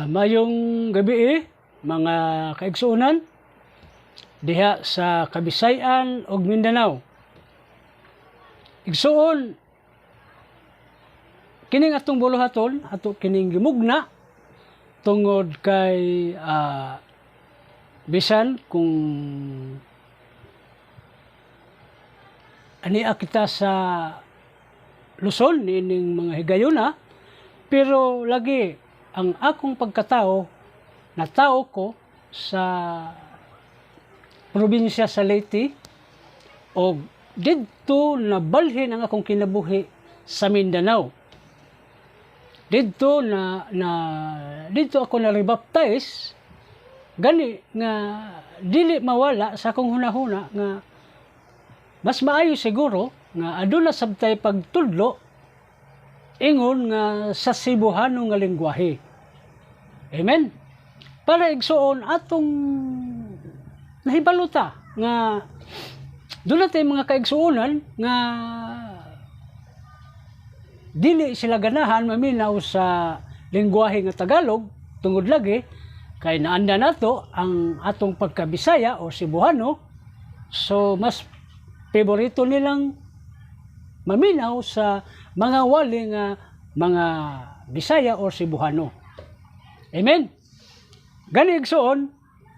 Mayong gabi eh, mga kaigsuonan diha sa Kabisayan ug Mindanao. Igsuon, kining atong buluhaton, ato kining gimugna tungod kay bisan kung ania kita sa Luzon niining mga higayuna, pero lagi ang akong pagkatao, natao ko sa probinsya sa Leyte o didto nabalhin ang akong kinabuhi sa Mindanao. Didto na na didto ako na rebaptize, gani nga dili mawala sa akong hunahuna nga mas maayo siguro nga aduna sabtay pagtudlo ingon nga sa Cebuano nga lengguwahe. Amen. Para, igsuon, atong nahibalo ta nga duna tay mga kaigsuonan nga dili sila ganahan maminaw sa lengguwahe nga Tagalog tungod lagi kay naanda nato ang atong pagkabisaya o Cebuano, so mas favorito nilang maminaw sa mga wali nga mga Bisaya o Cebuano. Amen. Gani, igsuon,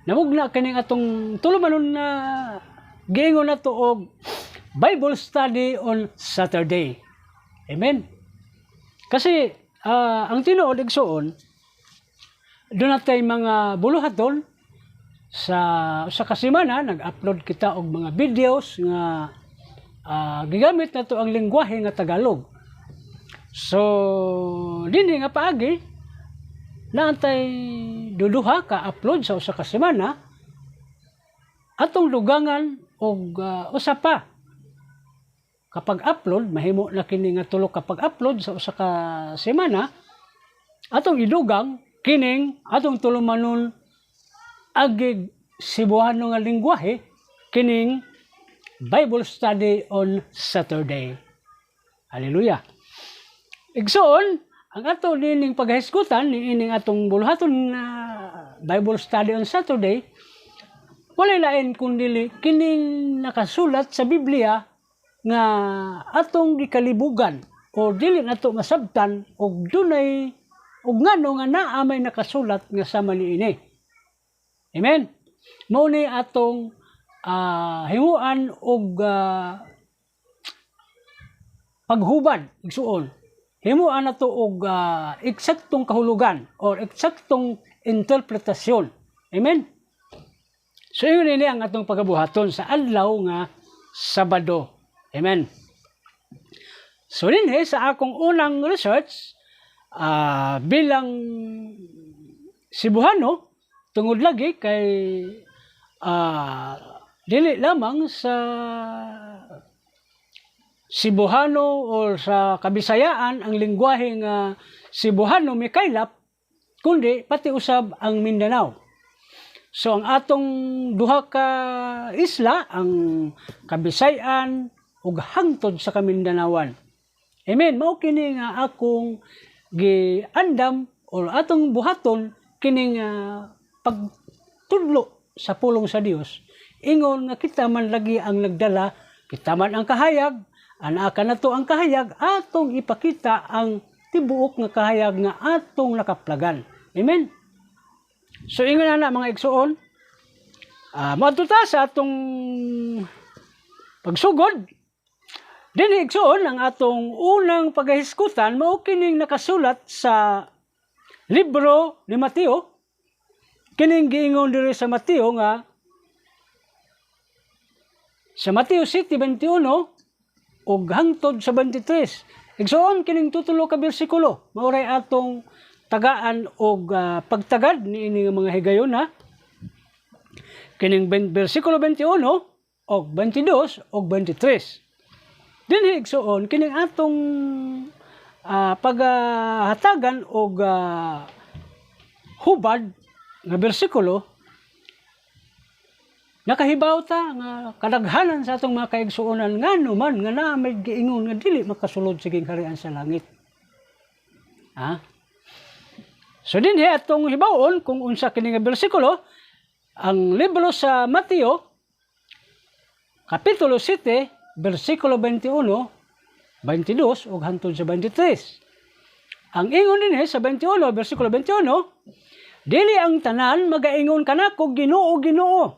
namugna kining atong tulumanon na giingon nato og Bible study on Saturday. Amen. Kasi ang tinuod, igsuon, duna tay mga buluhaton sa usa ka semana. Nag-upload kita og mga videos nga gigamit nato ang lengguwahe nga Tagalog. So dinhi nga paagi naantay duduha ka upload sa usa ka semana, atong dugangan og usa pa kapag upload, mahimo na kini nga tulo kapag upload sa usa ka semana. Atong idugang kining atong tulumanon agig Cebuano nga lengguwahe, kining Bible study on Saturday. Hallelujah. Igsoon, ang ato nining paghahisgutan niining atong buluhaton na Bible study on Saturday, walay lain kun dili kining nakasulat sa Biblia nga atong gikalibugan o dili nato masabtan og dunay og ngano nga naa may nakasulat nga sama niini. Amen. Mao ni atong himuan og paghubad, igsuon. Himuan nato og eksaktong kahulugan or eksaktong interpretasyon. Amen. So yun ini ang atong pagabuhaton sa adlaw nga Sabado. Amen. So dinhi sa akong unang research bilang Cebuano, tungod lagi kay dili lamang sa Cebuano or sa Kabisayaan ang lingwahe nga Cebuano mikaylap, kundi pati usab ang Mindanao. So ang atong duha ka isla, ang Kabisayan ug hangtod sa Kamindanawan. Amen. Mao kini nga akong giandam or atong buhaton kining pagtudlo sa pulong sa Dios. Ingon nga kita man lagi ang nagdala, kita man ang kahayag, anaa nato ang kahayag, atong ipakita ang tibuok nga kahayag nga atong nakaplagan. Amen. So ingon na, mga igsuon, moadto ta sa atong pagsugod. Dinhi, igsuon, ang atong unang paghahisgutan mao kining nakasulat sa libro ni Mateo. Kining giingon diri sa Mateo nga sa Mateo 7:21 ug hangtod sa 23. Igsuon, kining tutulo ka bersikulo mao ray atong tagaan og pagtagad niini nga mga higayuna. Kining bersikulo 21 og 22 og 23. Dinhi, igsuon, kining atong paghatagan og hubad nga bersikulo, nakahibaw ta nga kadaghanan sa atong mga kaigsuonan, ngano man nga naa may giingon nga dili makasulod sa gingharian sa langit. Ha? So dinhi atong hibawon kung unsa kini nga bersikulo, ang libro sa Mateo kapitulo 7 bersikulo 21, 22 ug hangtod sa 23. Ang ingon dinhi sa 21, bersikulo 21, "Dili ang tanan magaingon kanako, 'Ginoo, Ginoo,'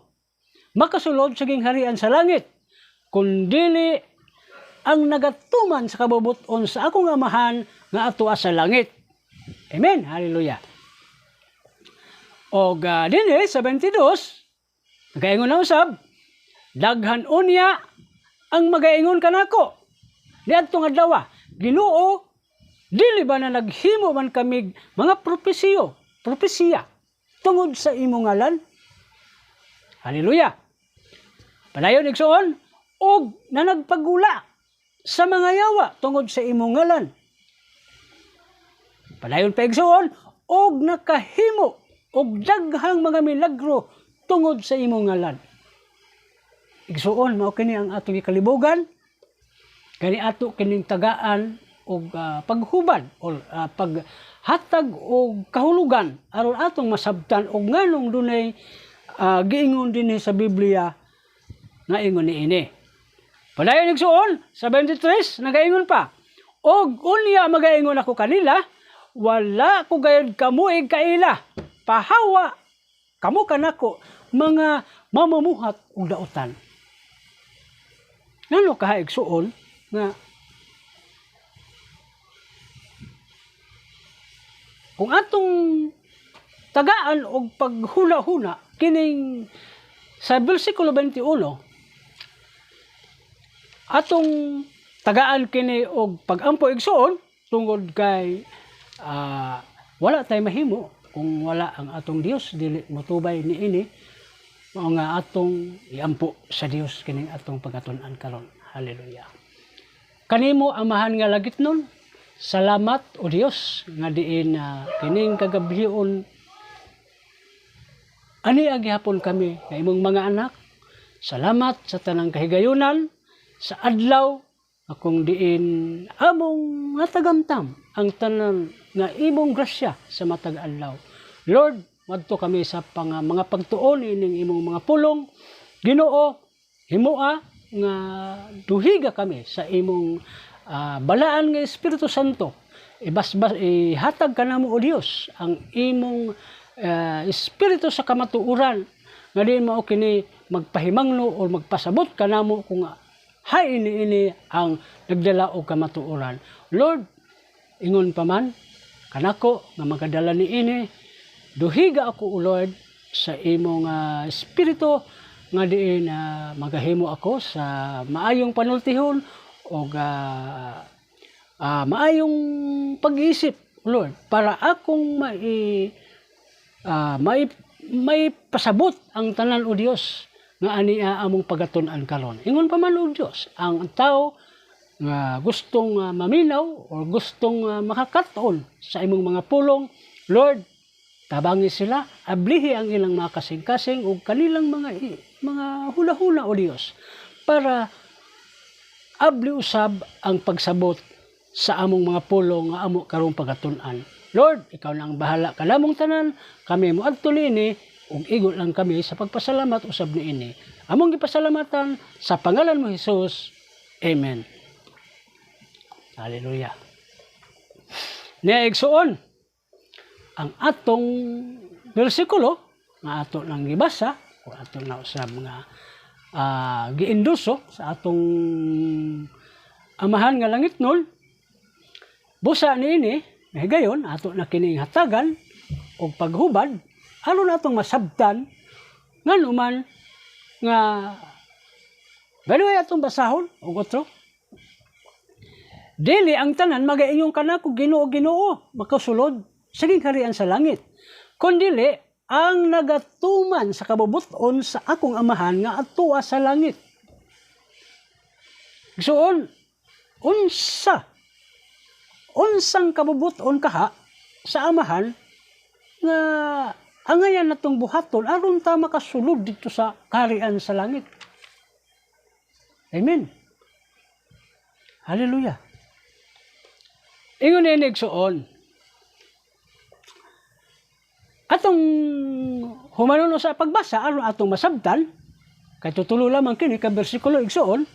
makasulod sa gingharian sa langit, kundili ang nagatuman sa kabubut-on sa akong Amahan nga atoa sa langit." Amen. Hallelujah. Og dinhi sa 22, nagaingon na usab, "Daghan unya ang magaingon kanako niadtong adlaw, 'Ginoo, dili ba na naghimo man kami mga propesiya tungod sa imong ngalan?'" Hallelujah. Padayon, igsoon, "Og na nagpagula sa mga yawa tungod sa imong ngalan?" Padayon pa, igsoon, "Og nakahimo og daghang mga milagro tungod sa imong ngalan?" Igsoon, mao kini ang atong ikalibugan. Kani ato kining tagaan og paghubad o paghatag og kahulugan aron atong masabtan og nganong dunay giingon dinhi sa Biblia nga ingon niini. Padayon, igsoon, sa 23 nagaingon pa, "Og unya magaingon ako kanila, 'Wala ko gayud kamo kaila. Pahawa kamo kanako, mga mamamuhat og dautan.'" Ngano kaha, igsoon, nga kung atong tagaan og paghuna-huna kining sa bersikulo 21, atong tagaan kini og pagampo, igsoon, tungod kay wala tay mahimo kung wala ang atong Dios, dili motubay niini. Mao nga atong iampo sa Dios kining atong pagkatun-an karon. Hallelujah. Kanimo, Amahan nga langitnon, salamat o Dios nga diin na kining kagabhion ani gihapon kami nga imong mga anak. Salamat sa tanang kahigayunan sa adlaw akong diin among natagamtam ang tanan nga imong grasya sa matag adlaw. Lord, ngadto kami sa mga pagtuon ining imong mga pulong. Ginoo, himoa nga duhiga kami sa imong balaan nga Espiritu Santo. Ibasbas, ihatag kanamo, o Dios, ang imong espiritu sa kamatuoran nga diin mao kini magpahimangno o magpasabot kanamo kung hain ini ang nagdala og kamatuoran. Lord, ingon pa man kanako nga magadala niini, duhiga ako, O Lord, sa imong espiritu nga diin magahimo ako sa maayong panultihon o maayong pag-iisip, Lord, para akong mai pasabot ang tanan, o Dios, nga ani among pagatun-an karon. Ingon pa man, o Dios, ang tao nga gustong maminaw or gustong makakat-on sa imong mga pulong, Lord, tabangi sila, ablihi ang ilang mga kasing-kasing ug kanilang mga hula-hula, o Dios, para abli usab ang pagsabot sa among mga pulong nga amo karong pagatun-an. Lord, ikaw na ang bahala kanamong tanan, kami moadto niini ug igo lang kami sa pagpasalamat usab niini. Among gipasalamatan sa pangalan mo, Jesus. Amen. Hallelujah. Niya, igsoon, ang atong bersikulo nga ato nang gibasa o ato na usab nga gienduso sa atong Amahan nga langitnon, busa niini higayon ato na kining hatagan og paghubad aron atong masabtan ngano man nga. By the way, atong basahon og otro. "Dili ang tanan magaingon kanako, 'Ginoo, Ginoo,' makasulod sa gingharian sa langit, kundili ang nagatuman sa kabubuton sa akong Amahan nga atoa sa langit." Igsoon, unsa? Unsang kabubuton kaha sa Amahan nga angayan natong buhaton aron ta makasulod dito sa kaharian sa langit? Amen. Hallelujah. Ingon ni, igsoon. Atong humanon sa pagbasa aron atong masabtan, kay tutulo lamang kini ka bersikulo, igsuon.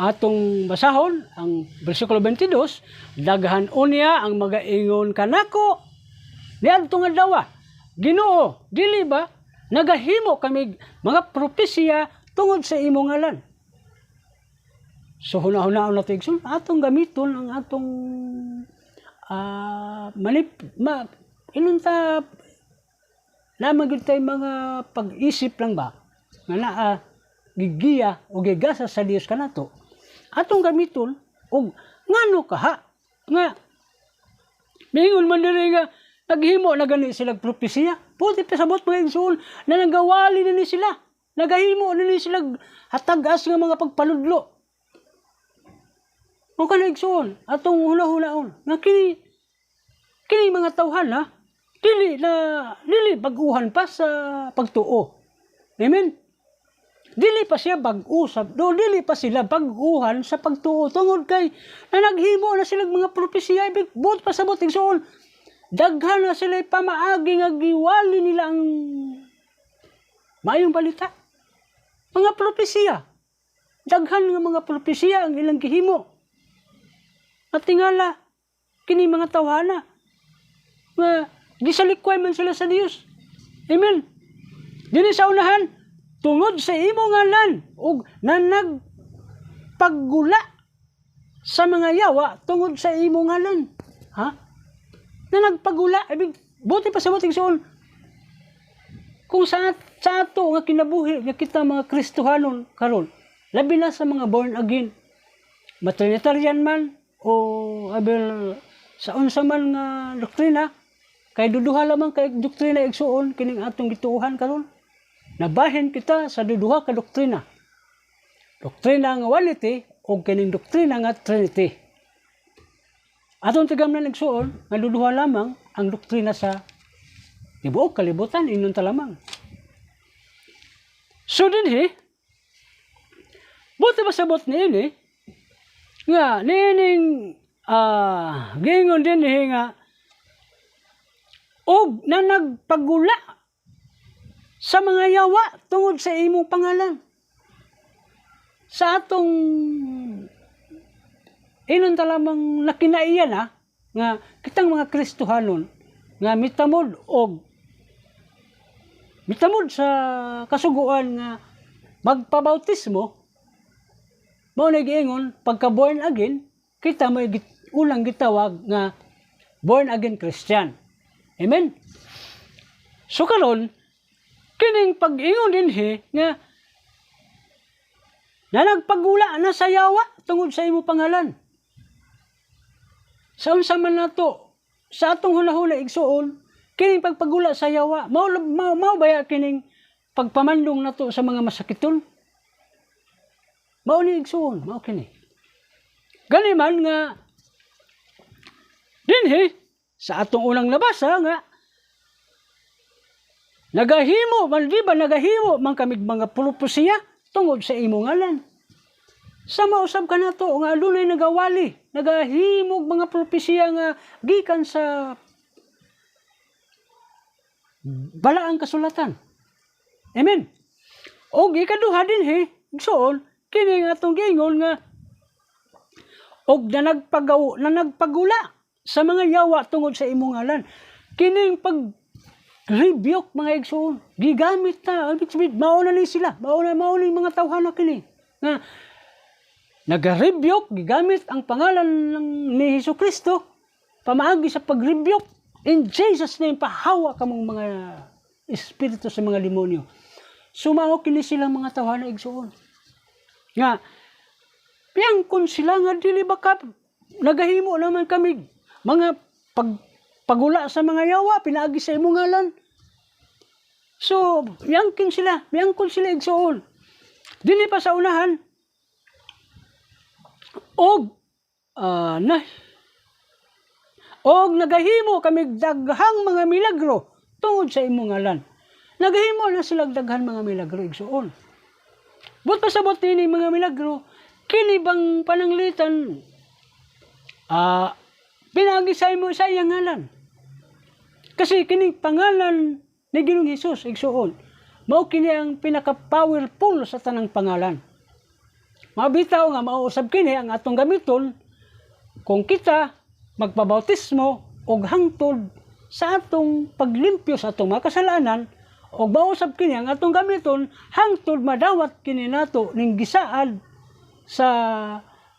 Atong basahon ang bersikulo 22. "Daghan unya ang magaingon kanako niadto nga adlaw, 'Ginoo, dili ba nagahimo kami mga propesiya tungod sa imong ngalan?'" So huna-hunaon nato, igsoon, atong gamiton ang atong manip ma inunta na gyud tay mga pag-isip lang ba nga naa gigiya o gigasa sa Dios kanato. Atong gamiton og ngano kaha nga mingon man diri nga naghimo na gani sila propesiya. Buot pasabot, mga igsoon, na nagawali na ni sila, nagahimo na ni sila hatagas nga mga pagpanudlo. Mao kana, igsoon, atong huna-hunaon nga kini kini mga tawhan ha, dili na dili bag-uhan pa sa pagtuo. Amen. Dili pa siya bag-o sa do dili pa sila bag-uhan sa pagtuo tungod kay na naghimo na sila mga propesiya. Ibig buot pasabot, igsoon, daghan na sila pamaagi nga giwali nila ang maayong balita. Mga propesiya. Daghan nga mga propesiya ang ilang gihimo. At tingala, kini mga tawhana nga gisalikway man sila sa Dios. Amen. Dini sa unahan, "Tungod sa imong ngalan ug nanagpagula sa mga yawa tungod sa imong ngalan." Ha? Nanagpagula, ibig buot pasabot, igsoon, kung sa ato nga kinabuhi nga kita mga Kristohanon karon, labi na sa mga born again, matrinitarian man o abel sa unsa man nga doktrina, kay duduha lamang kay doktrina, igsuon, kining atong gituohan karon. Nabahin kita sa duduha ka doktrina: doktrina nga Oneness o kining doktrina nga Trinity. Atong tigamnan, igsuon, nga duduha lamang ang doktrina sa tibuok kalibutan, inon ta lamang. So dinhi, buot pasabot niini nga niining giingon dinhi nga "og nanagpagula sa mga yawa tungod sa imong pangalan." Sa atong inon ta lamang nakinaiyan na nga kitang mga Kristohanon nga mitamod og mitamod sa kasuguan nga magpabautismo, mao na giingon pagka born again kita, may unang gitawag nga born again Christian. Amen. So karon, kining pag-ingon dinhi nga "nanagpagula na sa yawa tungod sa imong pangalan," sa unsa man nato sa atong hunahuna, igsuon, kining pagpagula sa yawa mao baya kining pagpamandong nato sa mga masakiton? Mao ni, igsuon, mao kini. Gani man nga dinhi sa atong unang nabasa nga "Nagahimo man, di ba nagahimo man kami mga propesiya tungod sa imong ngalan?" Sa mausab ka nato nga adunay nagawali, nagahimog mga propesiya nga gikan sa balaang kasulatan. Amen. Og ikaduha dinhi, igsuon, kini nga atong giingon nga "og nanagpagula sa mga yawa tungod sa imong ngalan." Kining pag rebuke, mga igsoon, gigamit ta, ibig sabihin, mao na ni sila, mao na mga tawhana kini nga naga-rebuke, gigamit ang pangalan ni Hesus Kristo pamaagi sa pag-rebuke. "In Jesus' name, pahawa kamong mga espiritu sa mga demonyo." Sumao kini silang mga tawhana, igsoon, nga piyangkon sila nga dili ba ka nagahimo naman kami mga pagula sa mga yawa pinaagi sa imong ngalan? So yangkin sila, miyangkon sila, igsoon. Dili pa sa unahan, og na "og nagahimo kami daghang mga milagro tungod sa imong ngalan." Nagahimo na sila daghan mga milagro, igsuon. Buot pasabot nini mga milagro, kini bang pananglitan pinaagi sa imo sa iyang ngalan? Kasi kini pangalan ni Ginoong Hesus, igsuon. Mao kini ang pinaka-powerful sa tanang pangalan. Mabitaw nga mao usab kini ang atong gamiton kung kita magpabautismo og hangtod sa atong paglimpyo sa atong mga kasalanan, og mao usab kini ang atong gamiton hangtod madawat kini nato ning gisaad sa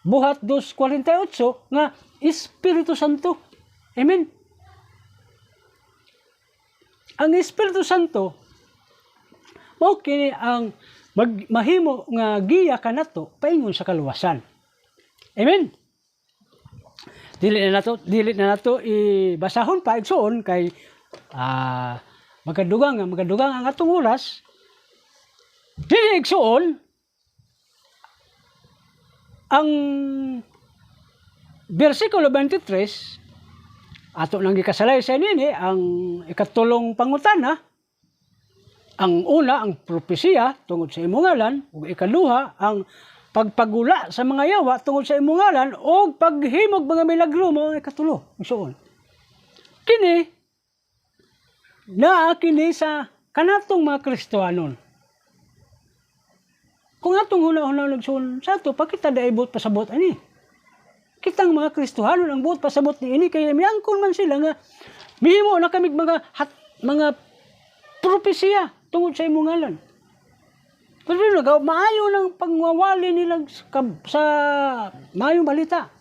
Buhat 2:48 nga Espiritu Santo. Amen. Ang Espiritu Santo mao kini ang mahimo nga giya kanato paingon sa kaluwasan. Amen. Dili na nato ibasahon pa, igsuon, kay magadugang ang atong oras. Dili, igsuon, ang versikulo 23 ato nang gikasalaysay nini ang ikatulong pangutana. Ang una, ang propesiya tungod sa imong ngalan, ug ikaduha, ang pagpagula sa mga yawa tungod sa imong ngalan, ug paghimog mga milagro mo ang ikatulo, igsuon. Kini naa kini sa kanatong mga Kristohanon. Kung atong huna-huna, igsuon, sa ato pa kita diay buot pasabot ani. Kitang mga Kristohanon ang buot pasabot ni ini, kay miangkon man sila nga mihimo na kami mga propesiya tungod sa imong ngalan. Pero nagaw maayo ng pangwawali nila sa maayong balita.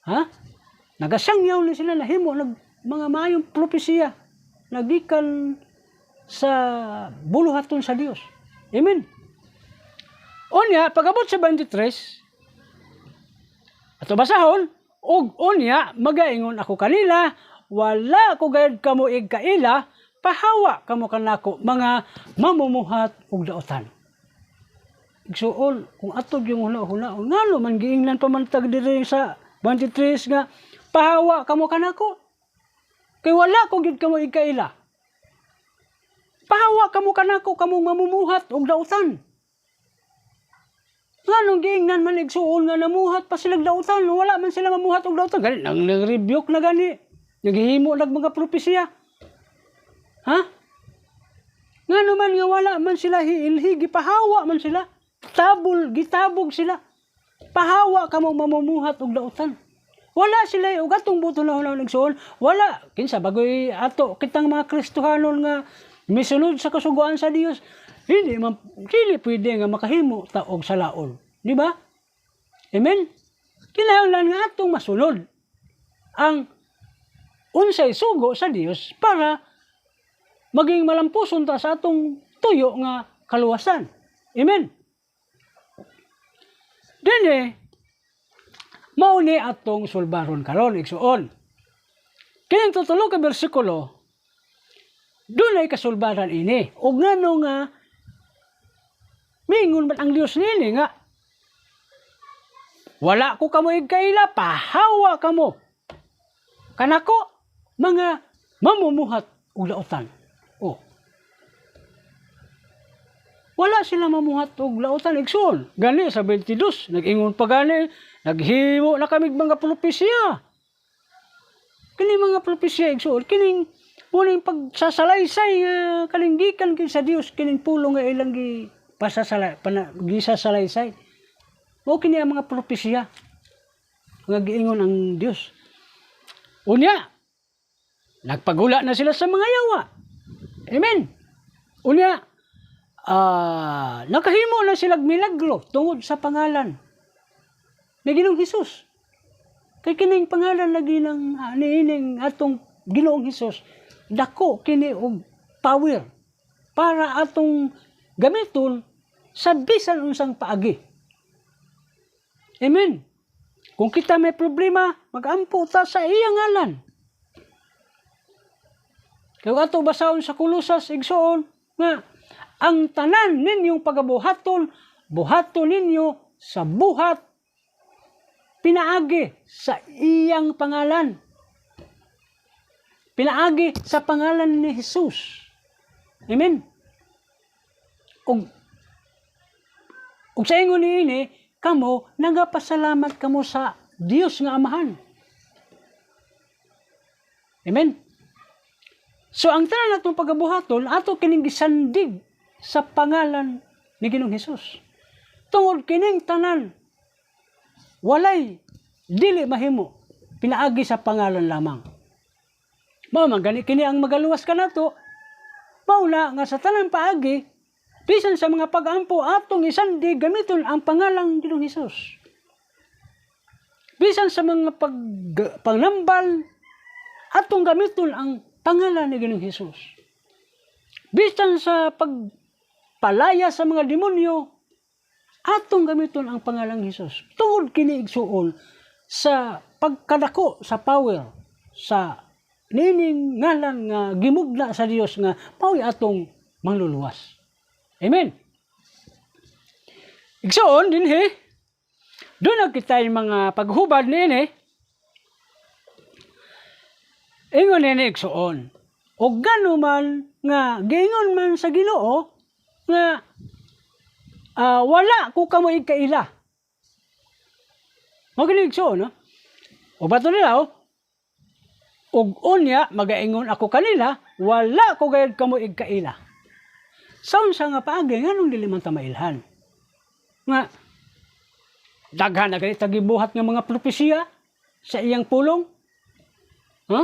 Ha? Nagasangyaw ni sila, nahimo nag mga maayong propesiya nagikan sa buluhaton sa Dios. Amen. Unya, pag-abot sa 23, ato basahon, "Ug unya, magaingon ako kanila, wala ko gayud kamo igkaila, pahawa kamo kanako, mga mamumuhat og daotan." Igsuon, kung ato yung huna-huna, ngano man giingnan pa man tag diri sa 23 nga pahawa kamo kanako? Kay wala ko gyud kamo igkaila. Pahawa kamo kanako, kamong mamumuhat og dautan. Nganong giingnan man, igsuon, nga namuhat pa silang dautan? Wala man sila mamuhat og dautan. Gani nang nag-rebuke na gani. Naghihimo nag mga propesiya. Ha? Ngano man nga wala man sila hiilhi, gipahawa man sila. Tabol, gitabog sila. Pahawa kamo, mamumuhat og dautan. Wala sila og atong buto na na, igsuon. Wala kinsa bagoy ato kitang mga Kristohanon nga misunod sa kasuguan sa Dios. Hindi man dili pwede nga makahimo ta og salaon. Di ba? Amen. Kinahanglan nga atong masunod ang unsay sugo sa Dios para maging malampuson ta sa atong tuyo nga kaluwasan. Amen. Dini, mao ni atong sulbaron karon, igsuon. Kining tutulo ka bersikulo, dunay kasulbaran ini. Og ngano nga mingon man ang Dios nini nga wala ko kamo igkaila, pahawa kamo kanako, mga mamumuhat og lautan? Oh. Wala sila mamuhat og lautan, igsuon. Gani sa 22, nag-ingon pa gani, naghimo na kami mga propesya. Kini mga propesya, igsuon, kining muning pagsasalaysay nga kaning gikan kay sa Dios kining pulong nga ilang gi pasasala pana, gisasalaysay. Mao kini ang mga propesya nga giingon ang Dios. Unya, nagpagula na sila sa mga yawa. Amen. Unya, nakahimo na sila milagro tungod sa pangalan ni Ginoong Hesus. Kay kining pangalan lagi ng niining atong Ginoong Hesus, dako kini og power para atong gamiton sa bisan unsang paagi. Amen. Kung kita may problema, magampo ta sa iyang ngalan. Kaya ato basahon sa Kolosas, igsuon, nga ang tanan ninyong pagabuhaton, buhaton ninyo sa buhat pinaagi sa iyang pangalan. Pinaagi sa pangalan ni Jesus. Amen. Ug sa ingon niini, kamo nagapasalamat kamo sa Dios nga Amahan. Amen. So ang tanan natong pagabuhaton, ato kining gisandig sa pangalan ni Ginoong Hesus. Tungod kining tanan walay dili mahimo pinaagi sa pangalan lamang. Mao man gani kini ang magaluwas kanato. Mao na nga sa tanang paagi, bisan sa mga pag-ampo, atong isandig gamiton ang pangalan Ginoong Hesus. Bisan sa mga pangnambal, atong gamiton ang pangalan ni Ginoong Hesus. Bisan sa pagpalaya sa mga demonyo, atong gamiton ang pangalan ni Hesus. Tungod kini, igsuon, sa pagkadako sa power sa nining ngalan nga gimugna sa Dios nga mao'y atong mangluluwas. Amen. Igsuon dinhi, duna kitay mga paghubad niini. Ingon nini, igsuon. Og gano man nga giingon man sa Ginoo nga wala ko kamo ikaila. Mao gini, igsuon, no? O bato nila, oh. "Ug unya magaingon ako kanila, wala ko gayud kamo igkaila." Sa unsa nga paagi, nganong dili man ta mailhan? Nga daghan na gani gibuhat nga mga propesiya sa iyang pulong. Ha?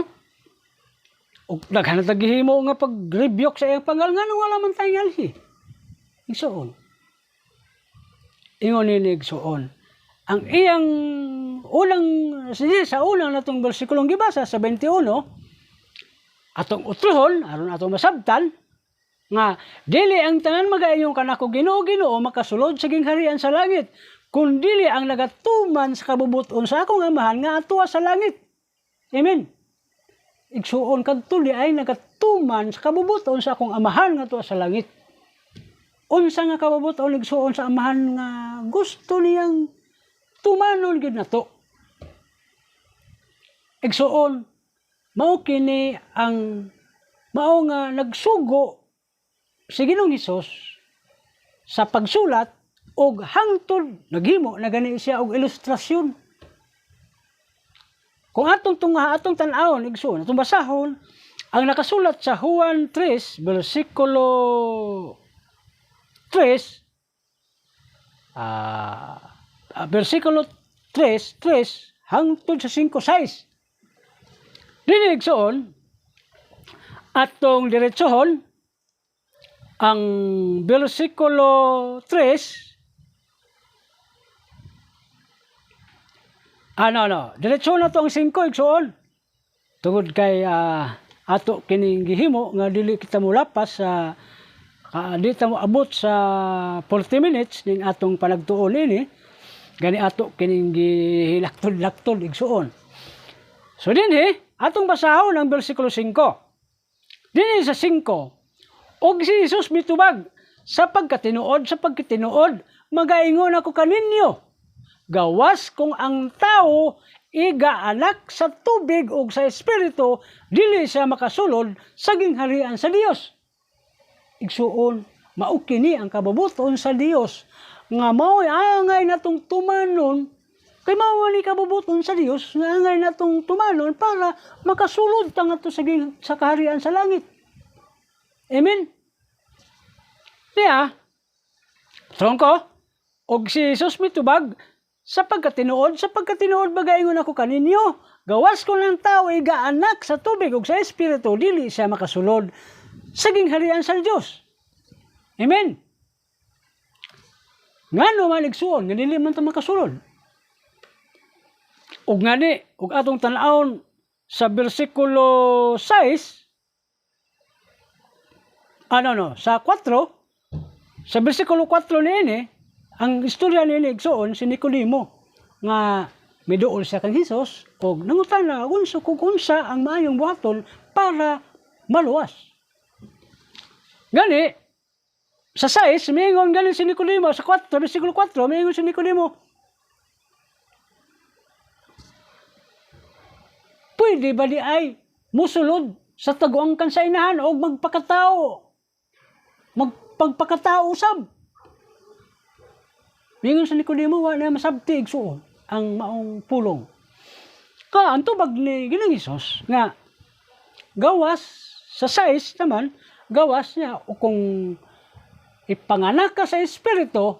Ug daghan na gihimo nga pag-rebuke sa iyang pangalan, nganong wala man tayo ngalhi? Igsuon. Ingon nini, igsuon. Ang iyang unang sa unang natong bersikulong gibasa sa 21, atong utrohon aron atong masabtan nga dili ang tanan magaingon kanako, "Ginoo, Ginoo," makasulod sa gingharian sa langit, kundili ang nagatuman sa kabubuton sa akong Amahan nga atua sa langit. Amen. Igsuon, kadto di ay nagatuman sa kabubuton sa akong Amahan nga atua sa langit. Unsa nga kabubuton, igsuon, sa Amahan nga gusto niyang tumanon gid nato? Igsuon, mao kini ang mao nga nagsugo si Ginoong Hesus sa pagsulat og hangtod naghimo na gani siya og ilustrasyon. Kung atong tunga, atong tan-awon, igsuon, atong basahon ang nakasulat sa Juan 3 bersikulo 3, bersikulo 3, 3 hangtod sa 5, 6. Dili, igsuon, atong diretsohon ang bersikulo 3. Ano no, diretso na to ang 5, igsuon. Tungod kay ato kining gihimo nga dili kita molapas sa di ta mo abot sa 40 minutes ning atong panagtuon ini, gani ato kining gihilaktod-laktod, igsuon. So dinhi atong basahon ang bersikulo 5. Dinhi sa 5, "Og si Jesus mitubag, sa pagkatinuod, magaingon ako kaninyo, gawas kung ang tao igaanak sa tubig ug sa espiritu, dili siya makasulod sa gingharian sa Dios." Igsuon, mao kini ang kabubuton sa Dios nga mao'y angay natong tumanon, kay mao ni kabubuton sa Dios nga angay natong tumanon para makasulod ta ngadto sa kaharian sa langit. Amen. Niya, tungko, "Og si Jesus mitubag, sa pagkatinuod magaingon ako kaninyo, gawas kung ang tao igaanak sa tubig ug sa espiritu, dili siya makasulod sa gingharian sa Dios." Amen. Ngano man, igsuon, nga dili man ta makasulod? Ug ngani, ug atong tan-awon sa bersikulo 6, ano no, sa 4, sa bersikulo 4 niini, ang istorya niini, igsuon, si Nicodemo nga miduol siya kang Hesus og nangutana unsa kung unsa ang maayong buhaton para maluwas. Gani sa 6, miingon gani si Nicodemo sa 4, bersikulo 4, miingon si Nicodemo, "Pwede ba di ay musulod sa taguangkan sa inahan o magpakatao? Magpagpakatao usab?" Mingon sa Nicodemo, wa na masabti, igsuon, ang maong pulong. Ka, ang tubag ni Ginoong Hesus nga gawas Sa 6 naman, gawas niya o kung ipanganak ka sa espiritu,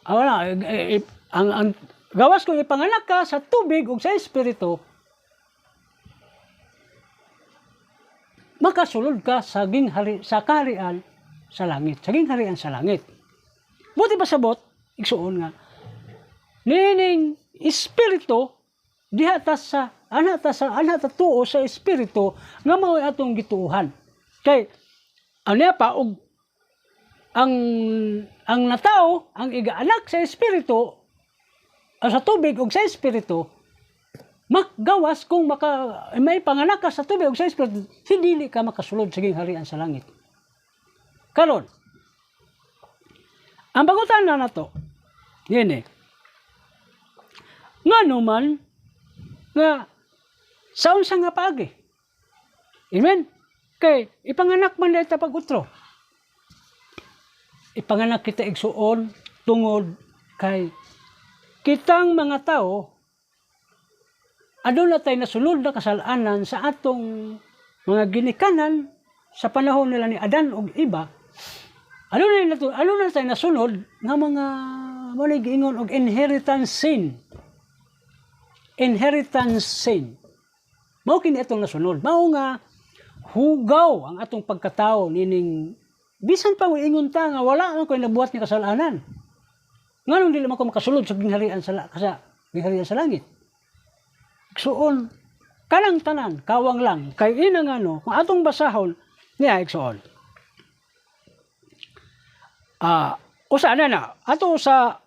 wala, ang gawas kung ipanganak ka sa tubig ug sa espiritu, makasulod ka sa ginghari, sa kaharian sa langit, sa gingharian sa langit. Buti pa sabot, igsuon nga, nining espiritu diha ta sa ana ta sa ana ta tuo sa espiritu nga mao'y atong gituohan. Kay ano pa og ang natao ang igaanak sa espiritu sa tubig ug sa espiritu, makgawas kung maka may panganak ka sa tubig ug sa espiritu, hindi ka makasulod sa gingharian sa langit. Karon, ang pangutana nato ngene, ngano man nga sa unsa nga paagi? Amen? Kay ipanganak man ta pag-utro. Ipanganak kita, igsuon, tungod kay kitang mga tao aduna tay nasulod na kasalanan sa atong mga ginikanan sa panahon nila ni Adan ug Eva. Aduna tay nasunod nga mga mo giingon og inheritance sin. Inheritance sin. Mao kini atong nasunod. Mao nga hugaw ang atong pagkatao nining bisan pa ingon ta nga wala man koy nabuhat ni kasalanan. Nganong dili man ko makasulod sa gingharian sa langit? Igsuon, kanang tanan kawang lang kay ina nga no, kung atong basahon niya, igsuon. Usa na na ato sa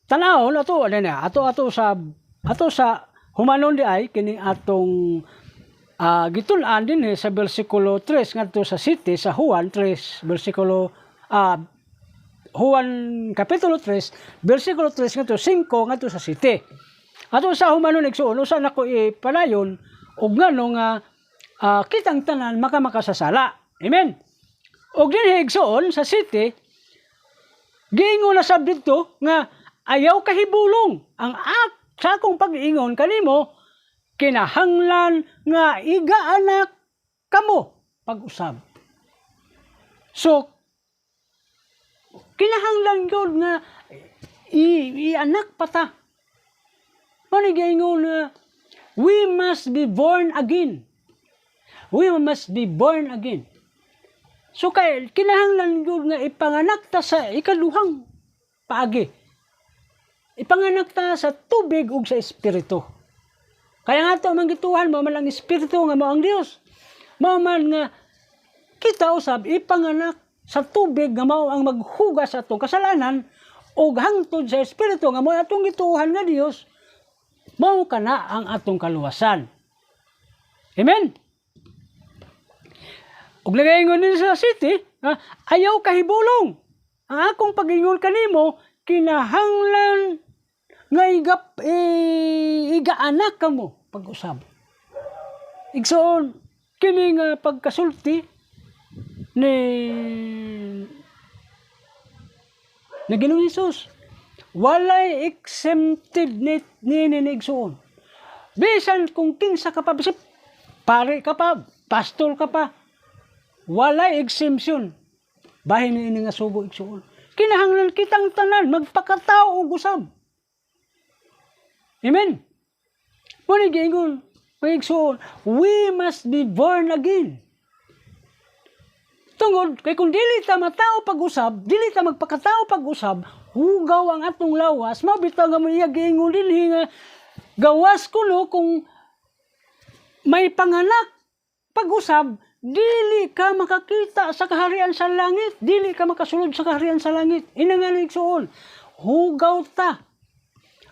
tanawon ato ano na ato ato sa humanon di ay kini atong gitun-an din sa bersikulo 3 ngadto sa 7 sa Juan 3 bersikulo Juan kapitulo 3 bersikulo 3 ngadto 5 ngadto sa 7. Ato sa humanon, igsuon, usa nako ipanayon og ngano nga kitang tanan makamakasasala. Amen. Og dinhi, igsuon, sa 7, giingon na sab didto nga ayaw kahibulong ang ak sa akong pag-ingon kanimo, kinahanglan nga igaanak kamo pag-usab. So kinahanglan gyud nga ianak pa ta. Mao giingon na we must be born again. We must be born again. So kay kinahanglan gyud nga ipanganak ta sa ikaduhang paagi. Ipanganak ta sa tubig ug sa espiritu. Kaya nga to man gituhan mo man ang espiritu nga mao ang Dios. Mao man nga kita usab ipanganak sa tubig nga mao ang maghugas sa atong kasalanan ug hangtod sa espiritu nga mao atong gituohan nga Dios, mao kana ang atong kaluwasan. Amen. Ug nagaingon din sa 7, ha, ayaw kahibulong ang akong pag-ingon kanimo, kinahanglan nga igaanak kamo pag-usab. Igsoon, kini nga pagkasulti ni Ginoong Hesus, walay exempted ni igsoon. Bisan kung kinsa ka pa, bisag pare ka pa, pastor ka pa, walay exemption. Bahin ni ini nga sugo, igsoon. Kinahanglan kitang tanan magpakatao og usab. Amen. Mao ni giingon, mga igsoon, we must be born again. Tungod kay kung dili ta matao pag-usab, dili ta magpakatao pag-usab, hugaw ang atong lawas, mao bitaw nga mo iya giingon dinhi nga gawas kuno kung may panganak pag-usab, dili ka makakita sa kaharian sa langit, dili ka makasulod sa kaharian sa langit. Ina nga igsuon, hugaw ta.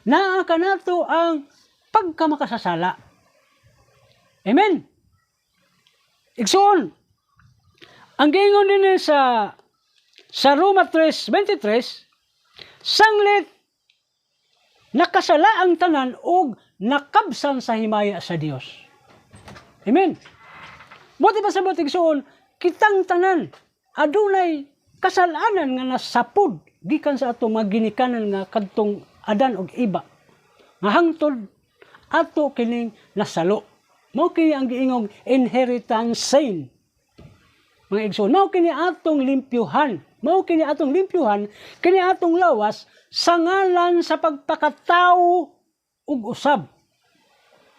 Naa kanato ang pagkamakasasala. Amen. Igsuon, ang giingon din sa Roma 3:23, sanglit nakasala ang tanan og nakabsan sa himaya sa Dios. Amen. Buti pa sa buti, igsuon, kitang tanan adunay kasalanan nga nasapod gikan sa atong mga ginikanan nga kadtong Adan og Eva. Nga hangtod ato kining nasalo. Mao kini ang giingong inheritance sin. Mga igsoon, mao kini atong limpyuhan. Mao kini atong limpyuhan, kini atong lawas sa ngalan sa pagpakatao ug usab.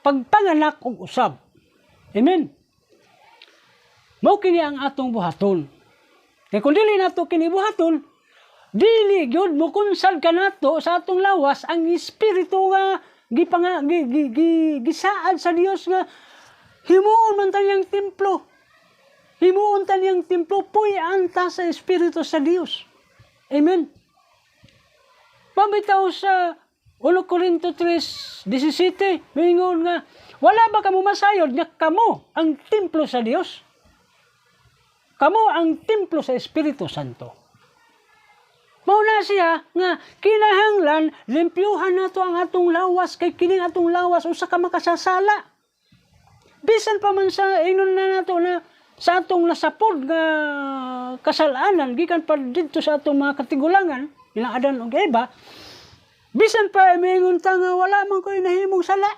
Pagpanganak ug usab. Amen. Mao kini ang atong buhaton. Kay kung dili nato kini buhaton, dili gyud mokunsad kanato sa atong lawas ang espiritu nga gipanga gi, gi, gi, gisaad sa Dios nga himuon man ta niyang templo. Himuon ta niyang templo, puy-an ta sa espiritu sa Dios. Amen. Pabitaw sa 1 Corinto 3:17, mingon nga, "Wala ba kamo masayod nga kamo ang templo sa Dios? Kamo ang templo sa Espiritu Santo?" Mao na siya nga kinahanglan limpyuhan nato ang atong lawas kay kining atong lawas usa ka makasasala. Bisan pa man sa ingnon na nato na sa atong nasapod nga kasalanan gikan pa didto sa atong mga katigulangan, nila Adan ug Eva, bisan pa miingon ta nga wala man ko'y nahimong sala.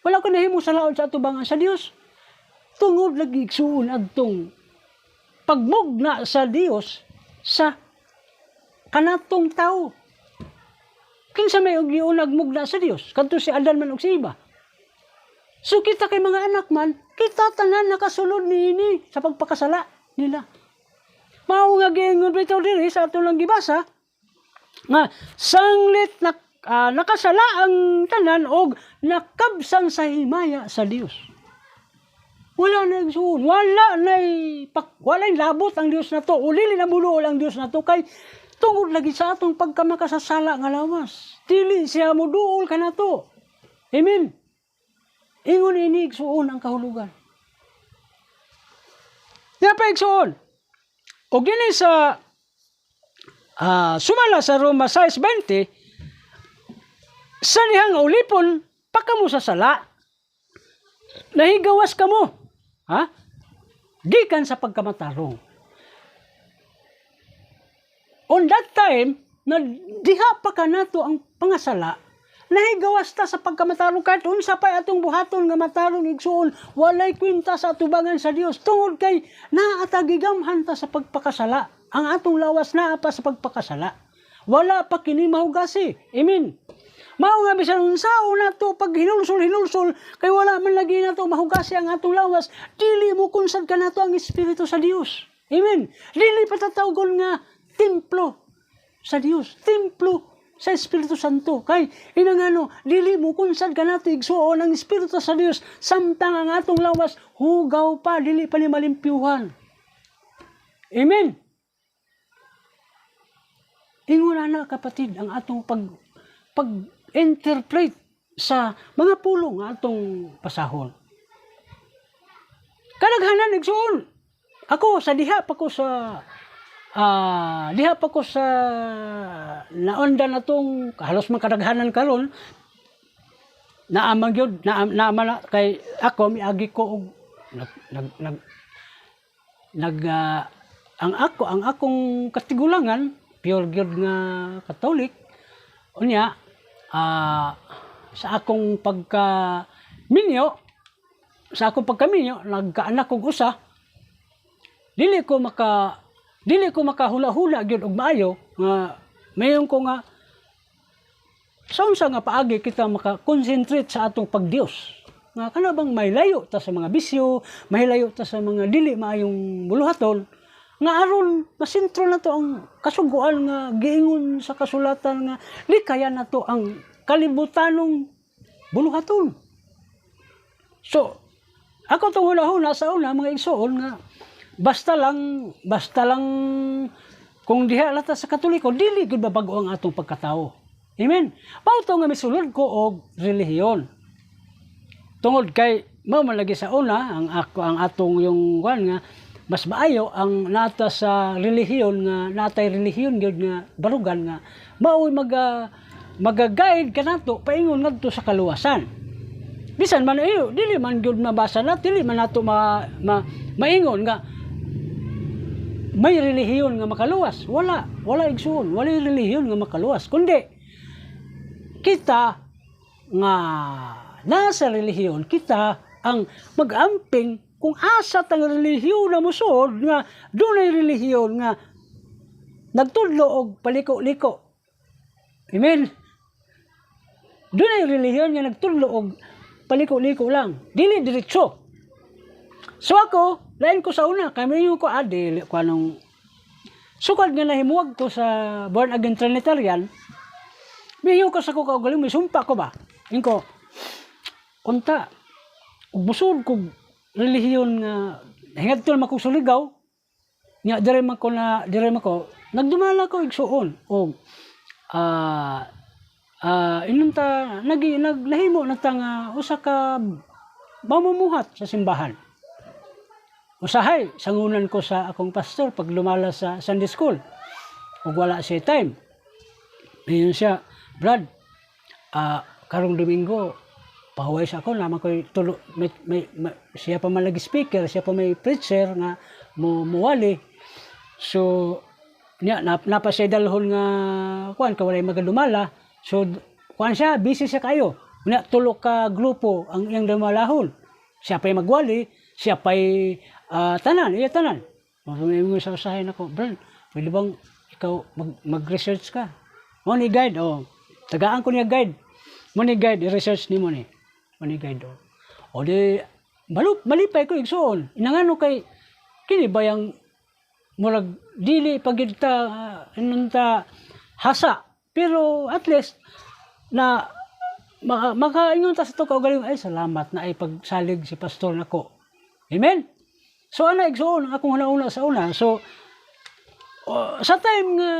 Wala ko nahimong salaod sa atubangan sa Dios. Tungod lagi, igsuon, adtong pagmugna sa Dios sa kanatong tao. Kinsa may og giunag mugna sa Dios? Kadto si Adan man og si Eva. So kita kay mga anak man, kita tanan nakasulod niini sa pagpakasala nila. Mao nga giingon bitaw diri sa ato lang gibasa nga sanglit na nakasala ang tanan og nakabsan sa himaya sa Dios. Wala na, igsuon, wala na wala labot ang Dios nato, dili na muduol ang Dios nato kay tungod lagi sa atong pagkamakasasala nga lawas. Dili siya muduol kanato. Amen. Ingon ini, igsuon, ang kahulugan. Nga pa, igsuon. Og dinhi sa sumala sa Roma 6:20, sa dihang ulipon pa kamo sa sala, nahigawas kamo. Ha? Gikan sa pagkamatarong. On that time, na diha pa kanato ang pangasala, nahigawas ta sa pagkamatarong. Kahit unsa pa atong buhaton nga matarong, igsuon, walay kwenta sa atubangan sa Dios tungod kay naa ta, gigamhan ta sa pagpakasala. Ang atong lawas naa pa sa pagpakasala. Wala pa kini mahugasi. Amen. Mao nga bisan unsaon nato pag hinulsol hinulsol kay wala man lagi nato mahugasi ang atong lawas, dili mo kunsad kanato ang espiritu sa Dios. Amen. Dili pa tatawgon nga templo sa Dios, templo sa Espiritu Santo. Kay inangano, dili mo kunsad kanato, igsuon, ang Espiritu sa Dios samtang ang atong lawas hugaw pa, dili pa ni malimpyuhan. Amen. Ingon na, kapatid, ang atong pag interpret sa mga pulong nga atong pasahon. Kadaghanan, igsuon. Ako sa diha pa ko sa naunda na tong halos man kadaghanan karon naamang gyud na, naama na kay ako miagi ko og nag nag nag, nag ang akong katigulangan pure gyud nga Katolik. Unya sa akong pagkaminyo, nagkaanak kog usa, dili ko makahula-hula gyud og maayo nga mayon ko nga sa unsa nga paagi kita maka-concentrate sa atong pagdios nga kana bang may layo ta sa mga bisyo, may layo ta sa mga dili maayong buluhaton nga aron masentro na to ang kasuguan nga giingon sa kasulatan nga likayan nato ang kalibutanong buluhaton. So, ako tong huna-huna sa una, mga igsuon, nga basta lang kung diha lata sa Katoliko, dili gud mabago ang atong pagkatao. Amen. Mao to nga misulod ko og relihiyon. Tungod kay mao man lagi sa una ang ako ang atong yung kuan nga mas maayo ang nata sa relihiyon nga natay relihiyon gyud nga barugan nga mao'y maga-guide kanato paingon ngadto sa kaluwasan. Bisan man iyo, dili man gyud mabasa na, dili man nato maingon nga may relihiyon nga makaluwas. Wala, wala, igsuon, wala relihiyon nga makaluwas. Kundi kita nga nasa relihiyon kita ang mag-amping kung asa tang relihiyon na musuod nga dunay relihiyon nga nagtudlo og paliko-liko. Amen. Dunay relihiyon nga nagtudlo og paliko-liko lang, dili diretso. So ako, lain ko sa una, kay moingon ko, dili ko anong sukad nga nahimuwag ko sa born again Trinitarian, miyo ko sa ko kaugaling, may sumpa ko ba? Inko, unta, ug busod ko relihiyon nga hingadto naman kong Surigao, nga dire man ko, nagdumala ko igsuon, og inunta, naglahimo na ta nga usa ka mamumuhat sa simbahan. Usahay, sangunan ko sa akong pastor pag lumala sa Sunday school. Ug wala siya time. Ngayon siya, "Brad, karong Domingo, pahuway sa ako, naman ko'y tulo, may, siya pa man lagi speaker, siya pa may preacher nga mo muwali." So, niya, napa siya dalhon nga, kuan, ka walay magadumala. So, kuan siya, busy siya kayo. Nya, tulo ka grupo ang iyang dumalahon. Siya pa'y magwali, siya pa'y tanan, iya tanan. Mapamingon sa usahay nako, "Brad, pwede bang ikaw mag-research ka? Mo ni guide, oh. Tagaan ko niya guide. Mo ni guide, i-research ni mo ni. Mo ni guide, oh." O di, malipay ko igsuon. Inangano kay, kini ba yung murag dili pagid ta inunta hasa, pero at least na makaingon ta sa to kaugalingon, "Ay, salamat na ay pagsalig si pastor nako." Amen. So ana, igsuon, ang akong huna sa una. So sa time nga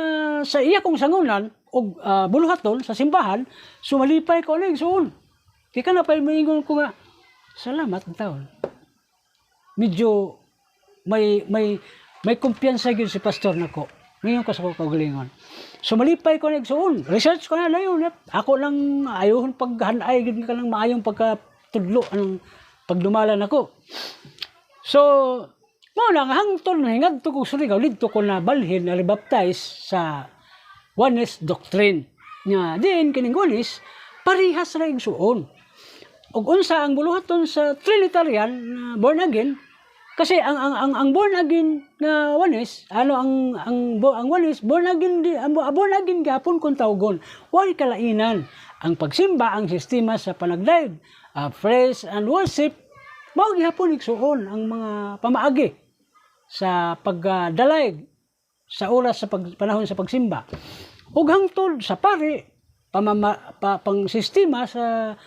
sa iya kong sangunan og buluhaton sa simbahan, sumalipay ko ana, igsuon, kay kana pa moingon ko nga salamat taon, medyo may kumpiyansa gyud si pastor nako. Ngayon ko sa kaugalingon. So malipay ko na, igsuon. Research ko na dayon. Ako lang ayuhon paghanay gyud ka lang maayong pagkatudlo anong pagdumala nako. So mao na nga hangtod hingadto ko Surigao, didto ko na balhin na rebaptize sa Oneness doctrine. Nga diin kining Oneness parihas ra, igsuon. Ug unsa ang buluhaton sa Trinitarian na born again, kasi ang born again nga Oneness, ano ang Oneness born again di ang born again gapon kung tawgon. Way kalainan ang pagsimba, ang sistema sa panagdayeg, praise and worship, mao gihapon, igsuon, ang mga pamaagi sa pagdalayg sa oras sa panahon sa pagsimba. Ug hangtod sa pari pang sistema sa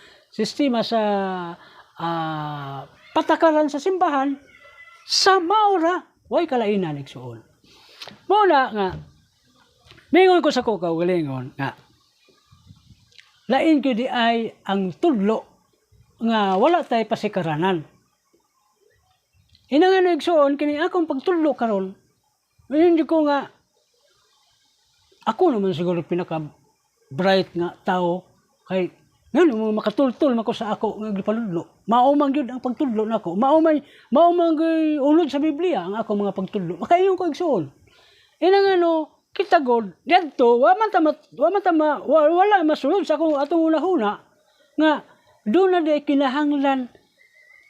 patakaran sa simbahan sa maura, way kalainan, igsuon. Mao na nga mingon ko sa ko kaugalingon nga lain gyud di ay ang tudlo nga wala tay pasikaranan. Ina nga, igsuon, kini akong pagtudlo karon, hindi ko nga ako naman siguro pinaka bright nga tao kay ngano mga makatultol man ko sa ako nga gipanudlo. Mao man gyud ang pagtudlo nako. Mao man gyud ulod sa Biblia ang ako mga pagtudlo. Makaingon ko, igsuon. Ina nga no, kita god didto wa man ta wala masulod sa akong atong hunahuna nga doon na di kinahanglan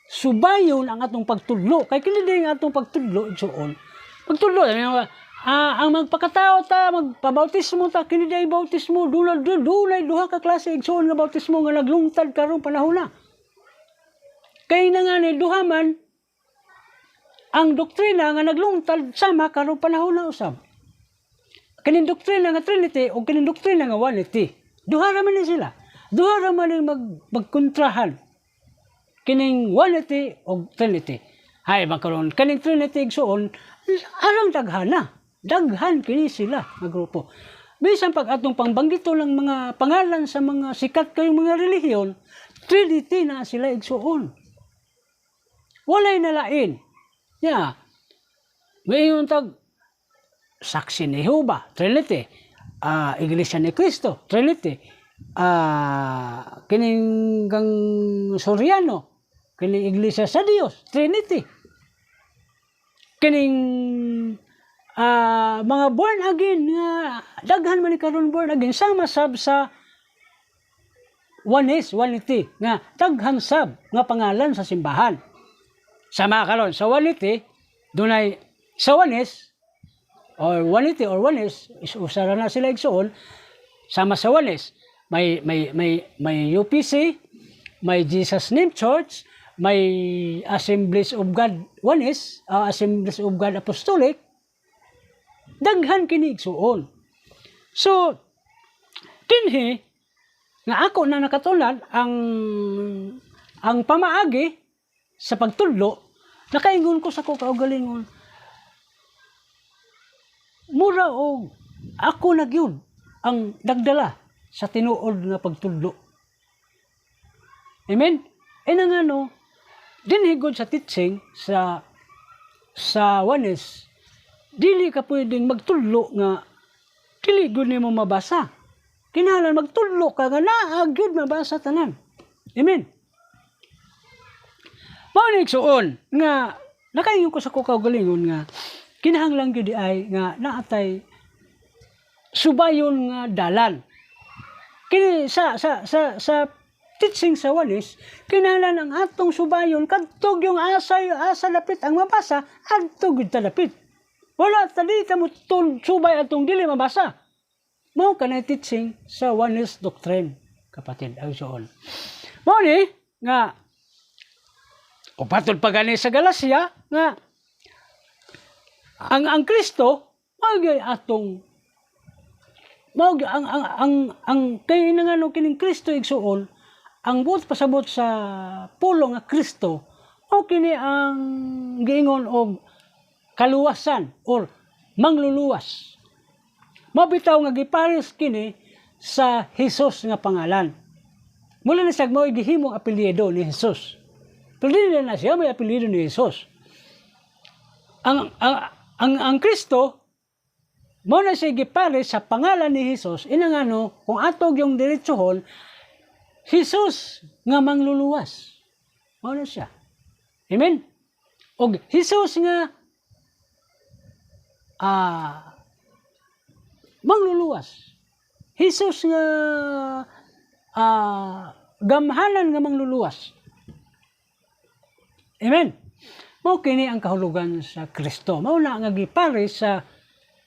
subayon ang atong pagtudlo kay kini di ang atong pagtudlo, igsuon. Pagtudlo ano, ang magpakatao ta, magpabautismo ta, kini di bautismo dunay duha ka klase, igsuon, nga bautismo nga naglungtad karong panahon na. Kay na nga ni duha man ang doktrina nga naglungtad sama karong panahon na usab. Kining doktrina nga Trinity o kining doktrina nga Oneness. Duha ra man ni sila. Duha ra man ni magkontrahan. Kining Oneness o Trinity. Hay magkaroon kining Trinity, igsuon, arang daghan na. Daghan kini sila nga grupo. Bisan pag atong pangbanggito ng mga pangalan sa mga sikat kayong mga relihiyon, Trinity na sila, igsuon. Walay nalain. Ya. Mayon tag Saksi ni Jehova, Trinity. Iglesia ni Cristo, Trinity. Kining gang Soriano, kining Iglesia sa Dios, Trinity. Kining mga born again nga daghan man ni karon born again sama sab sa Oneness, Onenity nga daghan sab nga pangalan sa simbahan. Sama karon sa Onenity, dunay sa Oneness or Onenity or Oneness is usa ra na sila, igsuon. Sama sa Oneness, may UPC, may Jesus Name Church, may Assemblies of God Oneness, Assemblies of God Apostolic. Daghan kini, igsuon. So dinhi nga ako na nakatulad ang pamaagi sa pagtudlo, nakaingon ko sa ko kaugalingon, mura og ako na gyud ang nagdala sa tinuod nga pagtudlo. Amen? E na nga no, dinhi gud sa teaching sa Oneness, dili ka pwedeng magtudlo nga dili gud nimo mabasa. Kinahanglan magtudlo ka nga naa gyud mabasa tanan. Amen. Mao ni, igsuon, nga nakaingon ko sa ko kaugalingon nga kinahanglan gyud ay nga naatay subayon nga dalan. Kini sa teaching sa Oneness, kinahanglan ang atong subayon kadto yung asa asa dapit ang mabasa, adto gyud ta dapit. Wala ta di ta mo subay atong dili mabasa. Mao kanay teaching sa Oneness doctrine, kapatid, ang igsoon. Mao ni nga o patod pa gani sa Galacia nga ang Kristo mao gyud atong mao gyud ang kay ngano kining Kristo, igsuon, ang buot pasabot sa pulong nga Kristo mao kini ang giingon og kaluwasan or mangluluwas. Mao bitaw nga gipares kini sa Jesus nga pangalan. Mula na siya mao gihimong apelyido ni Jesus. Pero dili na siya may apelyido ni Jesus. Ang Kristo mao na siya gipares sa pangalan ni Jesus, inangano kung atog yung diretsohon, Jesus nga mangluluwas. Mao na siya. Amen? Og Jesus nga mangluluwas. Jesus nga gamhanan nga mangluluwas. Amen. Mao kini ang kahulugan sa Kristo. Mao na nga gipares sa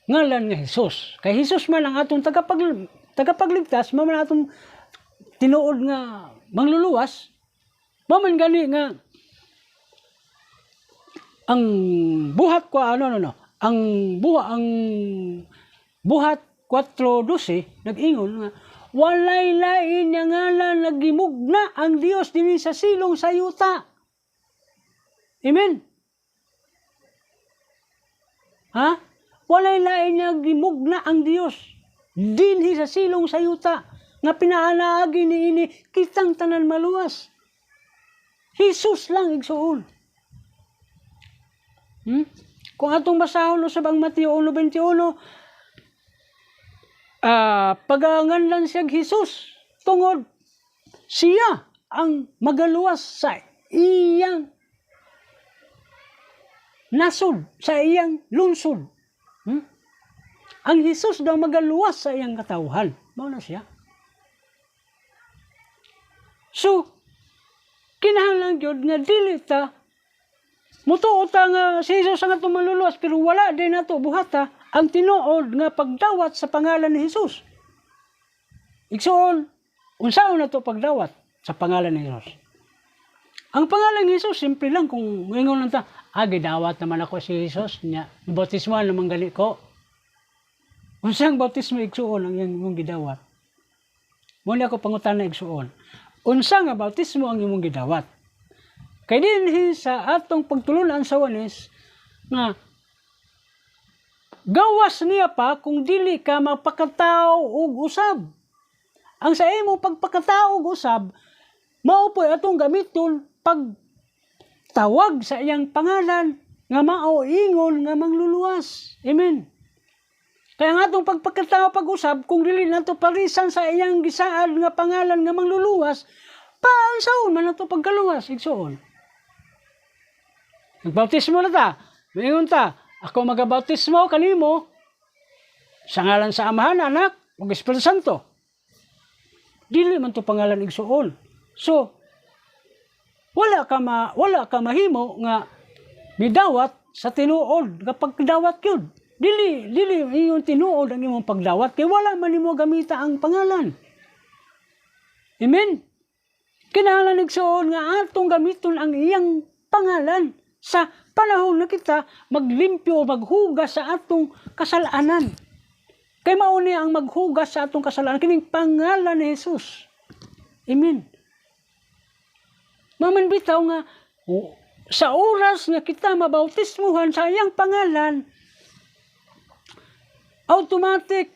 ngalan nga Jesus. Kay Jesus man ang atong tagapagligtas, mao man atong tinuod nga mangluluwas. Mao man gani nga ang buhat ko ano no no ang buha ang Buhat 4:12 nag-ingon nga walay lain nga ngalan nagimugna ang Dios dinhi sa silong sa yuta. Amen. Ha? Walay lain nga gimugna ang Dios dinhi sa silong sa yuta nga pinaanaagi niini kitang tanan maluwas. Jesus lang, igsuon. Kung atong basahon usab ang Mateo 1:21, paganganlan siya Jesus tungod siya ang magaluwas sa iyang nasod, sa iyang lungsod. Ang Jesus daw magaluwas sa iyang katawhan. Mao na siya. So, kinahanglan gyud nga dili ta mutuo ta nga si Jesus ang atong manluluwas pero wala din nato buhata ang tinuod nga pagdawat sa pangalan ni Jesus. Igsuon, unsaon nato pagdawat sa pangalan ni Jesus? Ang pangalan ni Jesus, simple lang kung moingon lang ta, "Gidawat naman ako si Jesus, nya, bautismo naman gali ko." Unsang bautismo, igsuon, ang imong gidawat? Mao ni ako pangutana, igsuon. Unsa nga bautismo ang imong gidawat? Kay dinhi sa atong pagtulunan sa Oneness nga gawas niya pa kung dili ka mapakatao og usab. Ang sa imong pagpakatao og usab, mao po'y atong gamiton pag tawag sa iyang pangalan nga mao ingon nga mangluluwas. Amen. Kaya nga atong pagpakatao pag-usab, kung dili nato parisan sa iyang gisaad nga pangalan nga mangluluwas, paunsaon man nato pagkaluwas, igsuon? Nagbautismo na ta. Moingon ta, "Ako magabautismo kanimo sa ngalan sa Amahan, Anak, ug Espiritu Santo." Dili man to pangalan, igsuon. So wala ka mahimo nga midawat sa tinuod nga pagdawat gyud. Dili ingon tinuod ang imong pagdawat kay wala man nimo gamita ang pangalan. Amen. Kinahanglan, igsuon, nga atong gamiton ang iyang pangalan sa panahon na kita maglimpyo o maghugas sa atong kasalanan. Kay mao ni ang maghugas sa atong kasalanan, kining pangalan ni Jesus. Amen. Mao man bitaw nga sa oras nga kita mabautismuhan sa iyang pangalan, automatic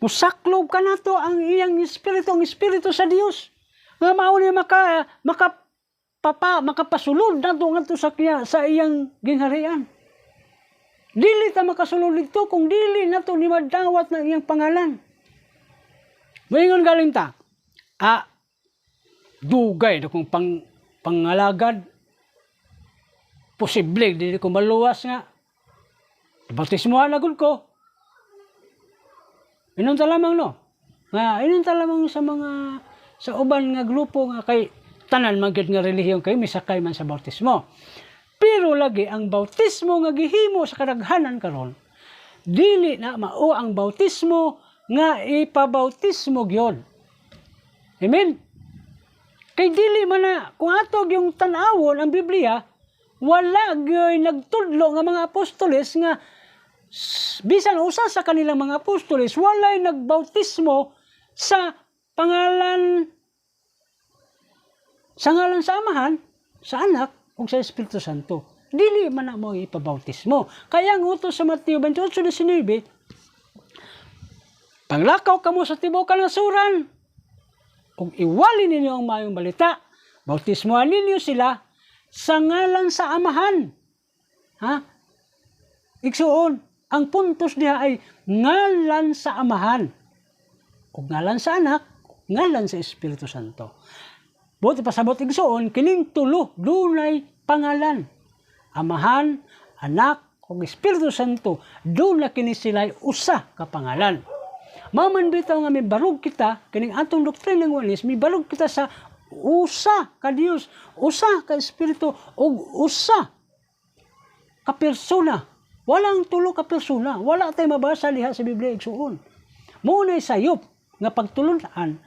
musaklob kanato ang iyang espiritu, ang espiritu sa Dios. Nga mao ni maka maka papa makapasulod nato ngadto sa iyang gingharian. Dili ta makasulod didto kung dili nato ni madawat ng iyang pangalan. Moingon galing ta, dugay na kong pangalagad, posible dili ko maluwas nga bautismuhan na gud ko. Inon ta lamang, no? Nga inon ta lamang sa mga sa uban nga grupo nga kay tanan man gyud nga relihiyon kay misakay man sa bautismo. Pero lagi ang bautismo nga gihimo sa kadaghanan karon, dili na mao ang bautismo nga ipabautismo gyud. Amen. Kay dili man na kung ato yung tan-awon ang Biblia, wala gyoy nagtudlo nga mga apostoles nga bisan usa sa kanilang mga apostoles walay nagbautismo sa pangalan, sa ngalan sa Amahan, sa Anak ug sa Espiritu Santo. Dili man na mo ipabautismo. Kaya ang utos sa Mateo 28:19, "Panglakaw kamo sa tibuok kanasuran ug iwali ninyo ang maayong balita. Bautismohan ninyo sila sa ngalan sa Amahan." Ha? Igsuon, ang puntos diha ay ngalan sa Amahan ug ngalan sa Anak, ngalan sa Espiritu Santo. Buot pasabot, igsuon, kining tulo dunay pangalan. Amahan, Anak, ug Espiritu Santo, duna kini sila usa ka pangalan. Mao man bitaw nga mibarog kita kining atong doktrina ng Oneness, mibarog kita sa usa ka Dios, usa ka Espiritu ug usa ka persona. Walang tulo ka persona. Wala tay mabasa diha sa Biblia, igsuon. Mao na sayop nga pagtulunan.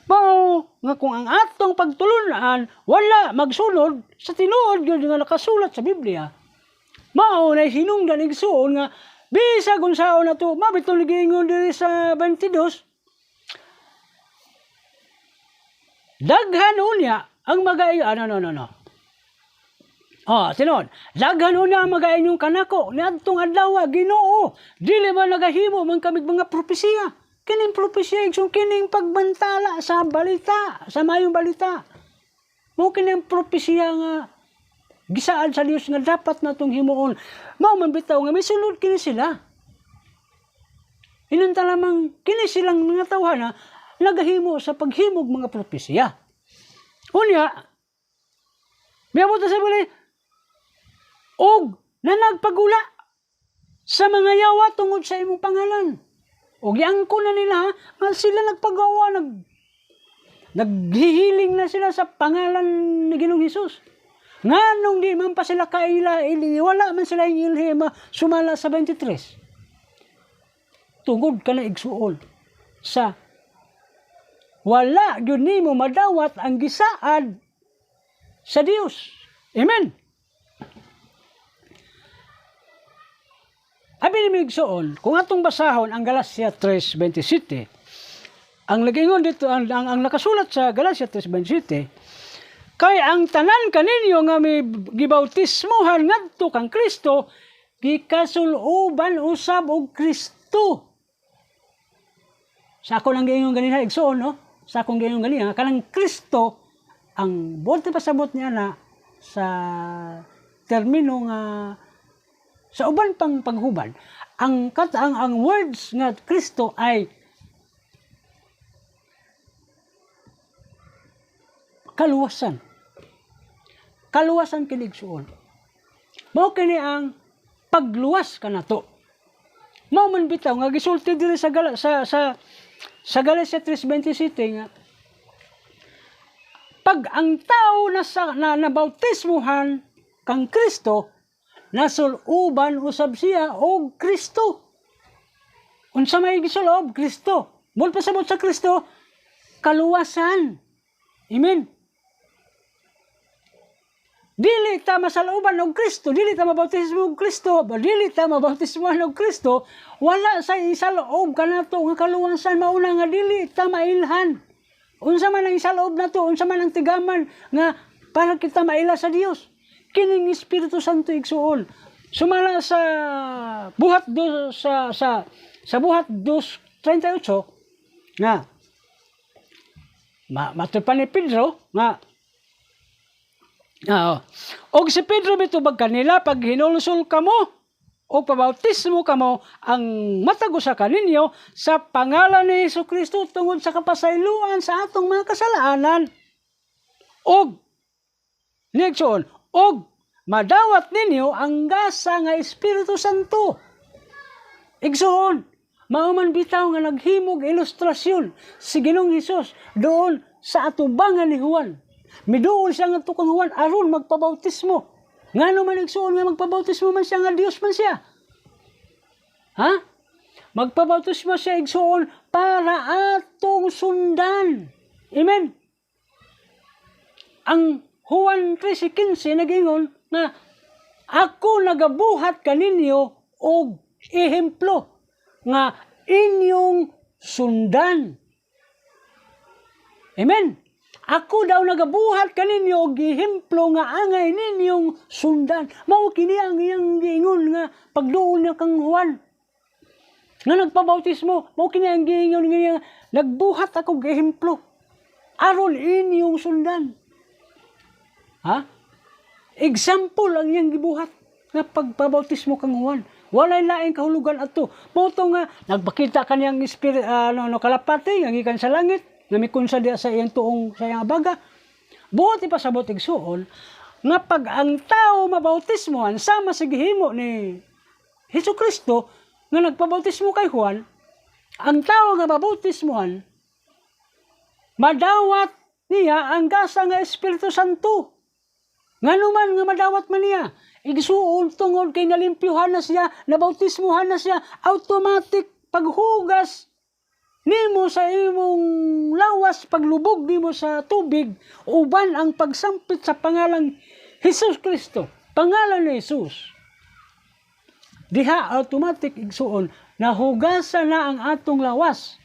Mao nga kung ang atong pagtulunan wala magsunod sa tinuod gyud nga nakasulat sa Biblia, mao na hinungdan, igsuon, nga bisag unsaon na to, mao bitong giingon diri sa 22, "Daghan unya ang magayo," ano, no, no, no. Oh, tinuod. "Daghan unya ang magaingon kanako niadtong adlaw, 'Ginoo, dili ba nagahimo man kamig mga propesiya?'" Kining propesiya, igsoon, kining pagbantala sa balita, sa mayong balita. Mao kini ang propesiya nga gisaad sa Dios nga dapat natong himuon. Mao man bitaw nga misulod kini sila. Inunta lamang kini silang mga tawhana nagahimo sa paghimog mga propesiya. Unya, miabot na sa bali, "Og nanagpagula sa mga yawa tungod sa imong pangalan." Og giangko na nila nga sila nagpagawa, naghihiling na sila sa pangalan ni Ginoong Hesus. Nganong di man pa sila kaila, ili, wala man sila yung ilhi sumala sa 23? Tungod ka na, igsuon, sa wala gyud nimo madawat ang gisaad sa Dios. Amen. Abi ni igsuon, kung atong basahon ang Galatia 3:27, ang nagingon dito, ang nakasulat sa Galatia 3:27, "Kay ang tanan kaninyo nga may gibautismohan ngadto kang Kristo, gikasuluban usab og Kristo." Sa ako lang giingon ganina, igsuon, no? Sa akong giingon ganina, kanang Kristo, ang buot pasabot niya na sa termino nga sa uban pang paghubad, ang kat ang words nga Kristo ay kaluwasan. Kaluwasan kini, igsuon. Mao kini ang pagluwas kanato. Mao man bitaw nga gisulti diri sa gala, sa sa Sa Galatia 3:27 nga pag ang tao nasa na nabautismuhan kang Kristo, nasuluban usab siya og Kristo. Unsa may gisulob? Kristo. Mul pasabot sa Kristo, kaluwasan. Amen. Dili ta masaluban og Kristo, dili ta mabautismo og Kristo, dili ta mabautismohan og Kristo, wala sa isaloob kanato nga kaluwasan, mauna nga dili ta mailhan. Unsa man ang isaloob nato, unsa man ang tigaman nga para kita maila sa Dios? Kining Espiritu Santo, igsuon. Sumala sa buhat do sa Buhat 2:38 nga matud pa ni Pedro nga. Oo. Og si Pedro mitubag kanila, "Pag hinulsol kamo o pabautismo kamo ang matag usa kaninyo sa pangalan ni Hesus Kristo tungod sa kapasayloan sa atong mga kasalanan." Og igsuon, og madawat ninyo ang gasa nga Espiritu Santo. Igsuon, mao man bitaw nga naghimog ilustrasyon si Ginoong Hesus doon sa atubangan ni Juan. Miduol siya ngadto kang Juan aron magpabautismo. Ngano man, igsuon, nga magpabautismo man siya nga Dios man siya? Ha? Magpabautismo siya, igsuon, para atong sundan. Amen. Ang Juan 13:15 nagingon nga ako nagabuhat kaninyo og ehemplo nga inyong sundan. Amen. Ako daw nagabuhat kaninyo og ehemplo nga angay ninyong sundan. Mao kini ang iyang giingon nga pagduol niya kang Juan nga nagpabautismo, mao kini ang giingon niya, nagbuhat ako og ehemplo aron inyong sundan. Ha? Example ang iyang gibuhat nga pagpabautismo kang Juan. Walay laing kahulugan ato. Mao to nga nagpakita kaniyang spirit, ano, no, kalapati nga gikan sa langit nga mikunsa diya sa iyang tuong, sa iyang abaga. Buot ipasabot, igsuon, nga pag ang tao mabautismohan sama sa gihimo ni Hesus Kristo nga nagpabautismo kay Juan, ang tao nga mabautismohan, madawat niya ang gasa nga Espiritu Santo. Ngano man nga madawat man niya? Igsuon, tungod kay nalimpyuhan na siya, nabautismohan na siya, automatic paghugas nimo sa imong lawas, paglubog nimo sa tubig, uban ang pagsampit sa pangalang Hesus Kristo, pangalan ni Jesus. Diha automatic, igsuon, nahugasan na ang atong lawas.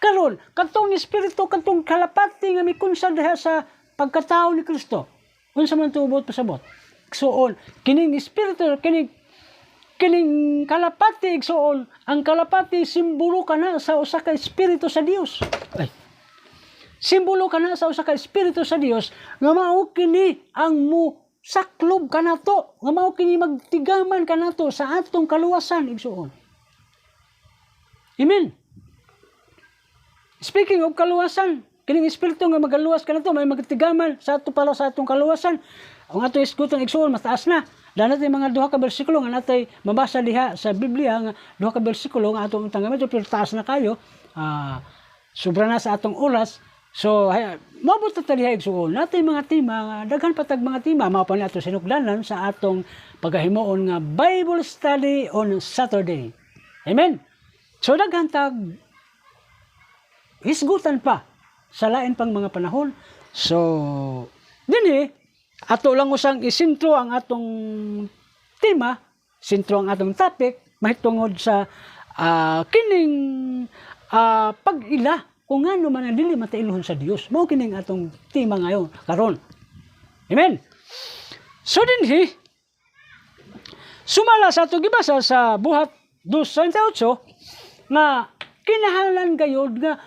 Karon, katong espiritu, katong kalapati nga mikunsa diha sa pagkatao ni Kristo. Unsa man tubot pasabot? Igsuon, kining espiritu, kining kalapati, igsuon, ang kalapati simbolo kana sa usa ka espiritu sa Dios. Ay. Simbolo kana sa usa ka espiritu sa Dios nga mao kini ang mo saklob kanato, nga mao kini magtigaman kanato sa atong kaluwasan, igsuon. Amen. Speaking of kaluwasan, kining espiritu nga magaluwas kanato, may magtigaman sa ato para sa atong kaluwasan. Ang atong isgutan, igsuon, mataas na. Dahil natin mga duha ka bersikulo nga natay mabasa diha sa Biblia, nga duha ka bersikulo nga atong utang medyo pero taas na kayo. Sobra na sa atong oras. So, hay, maabot ta diha, igsuon. Natay mga tema, nga daghan pa tag mga tema, mao pa ni ato sinugdanan sa atong pagahimuon nga Bible study on Saturday. Amen. So daghan tag hisgutan pa sa lain pang mga panahon. So, dinhi ato lang usang isintro ang atong tema, sintro ang atong topic mahitungod sa kining pag-ila kung ngano man ang dili matailhon sa Dios. Mao kining atong tema ngayon karon. Amen. So dinhi sumala sa atong gibasa sa Buhat 2:28 nga kinahanglan gayod nga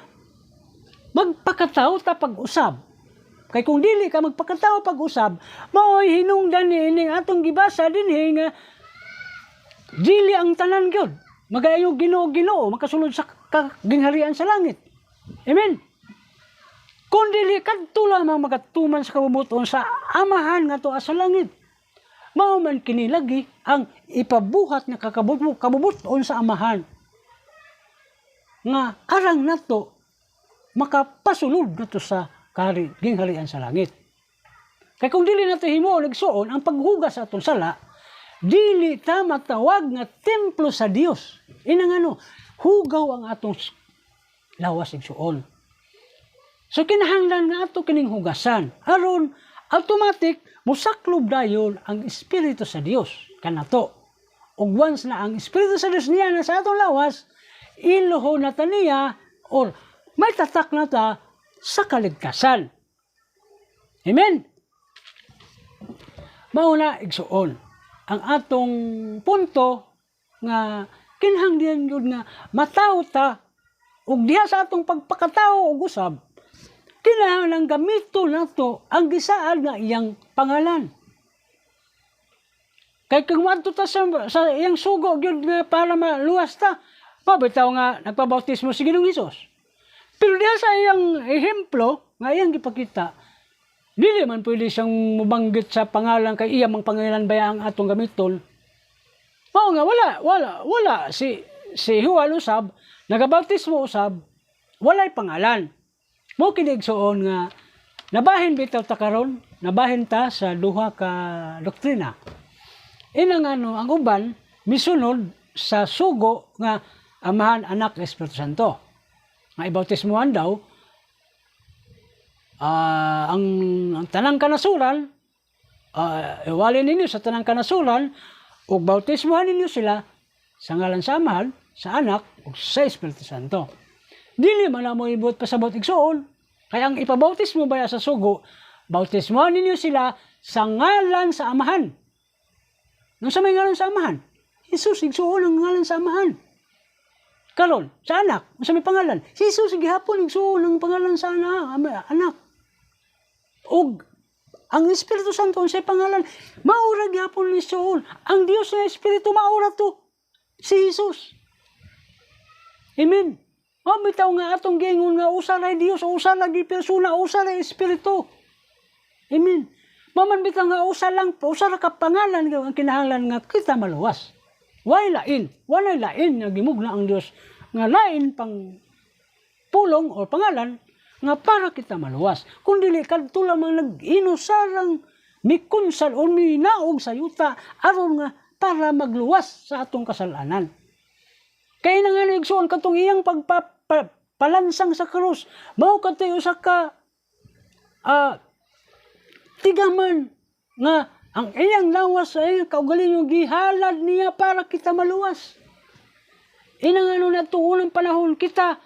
magpakatao ta pag-usab. Kay kung dili ka magpakatao pag-usab, mao'y hinungdan niining atong gibasa dinhi nga dili ang tanan gyud magayo "Ginoo, Ginoo" makasulod sa kagingharian sa langit. Amen. Kung dili kadto lamang magatuman sa kabubut-on sa Amahan nga tuwa sa langit. Mao man kini lagi ang ipabuhat nga kabubut-on sa Amahan. nga arang nato makapasulod nato sa kahari, gingharian sa langit. Kay kung dili nato himuon, igsuon, ang paghugas sa atong sala, dili ta matawag nga templo sa Dios. Inang ano, hugaw ang atong lawas, igsuon. So kinahanglan nga ato kining hugasan aron automatic mosaklob dayon ang Espiritu sa Dios kanato. Ug once na ang Espiritu sa Dios niya na sa atong lawas, iloho na ta niya or may tatak na ta sa kaligtasan. Amen. Mao na, igsuon, ang atong punto nga kinahanglan gyud nga matawo ta ug diha sa atong pagpakatawo og usab kinahanglan gamito nato ang gisaad nga iyang pangalan. Kay kung moadto ta sa iyang sugo gyud nga para maluwas ta, mabitaw nga nagpabautismo si Ginoong Hesus. Pero diha sa iyang ehemplo nga iyang gipakita, dili man pwede siyang mubanggit sa pangalan kay iya mang pangalan ba ang atong gamiton. Mao nga wala wala wala si si Juan usab nagabautismo usab, walay pangalan. Mao kini, igsuon, nga nabahin bitaw ta karon, nabahin ta sa duha ka doktrina. Inang ano, ang uban misunod sa sugo nga Amahan, Anak, Espiritu Santo. Nga ibautismohan daw ang tanang kanasuran, iwali ninyo sa tanang kanasuran ug bautismohan ninyo sila sa ngalan sa Amahan, sa Anak ug sa Espiritu Santo. Dili man na mo ibot pasabot, igsuon. Kaya ang ipabautismo baya sa sugo, bautismohan ninyo sila sa ngalan sa Amahan. Nung sa may ngalan sa Amahan? Jesus, igsuon, ang ngalan sa Amahan. Karon, sa Anak, sa may pangalan? Si Jesus gihapon, igsuon, ang pangalan sa anak, anak. Ug ang Espiritu Santo, unsay pangalan? Maura gihapon ni igsuon. Ang Dios nga Espiritu, maura to. Si Jesus. Amen. O bitaw nga atong giingon nga usa ra Dios, usa lagi persona, usa ra Espiritu. Amen. Maman bitaw nga usa lang, usa ra ka pangalan ang kinahanglan nga kita maluwas. Way lain, walay lain nga gimugna ang Dios nga lain pang pulong o pangalan nga para kita maluwas. Kung dili kadto lamang nag-inusarang mikunsal o minaog sa yuta aron nga para magluwas sa atong kasalanan. Kay na nga, igsuon, katong iyang pagpalansang sa krus, mao kadto'y usa ka tigaman nga ang iyang lawas sa iyang kaugalingon gihalad niya para kita maluwas. Ina nga na itong unang panahon kita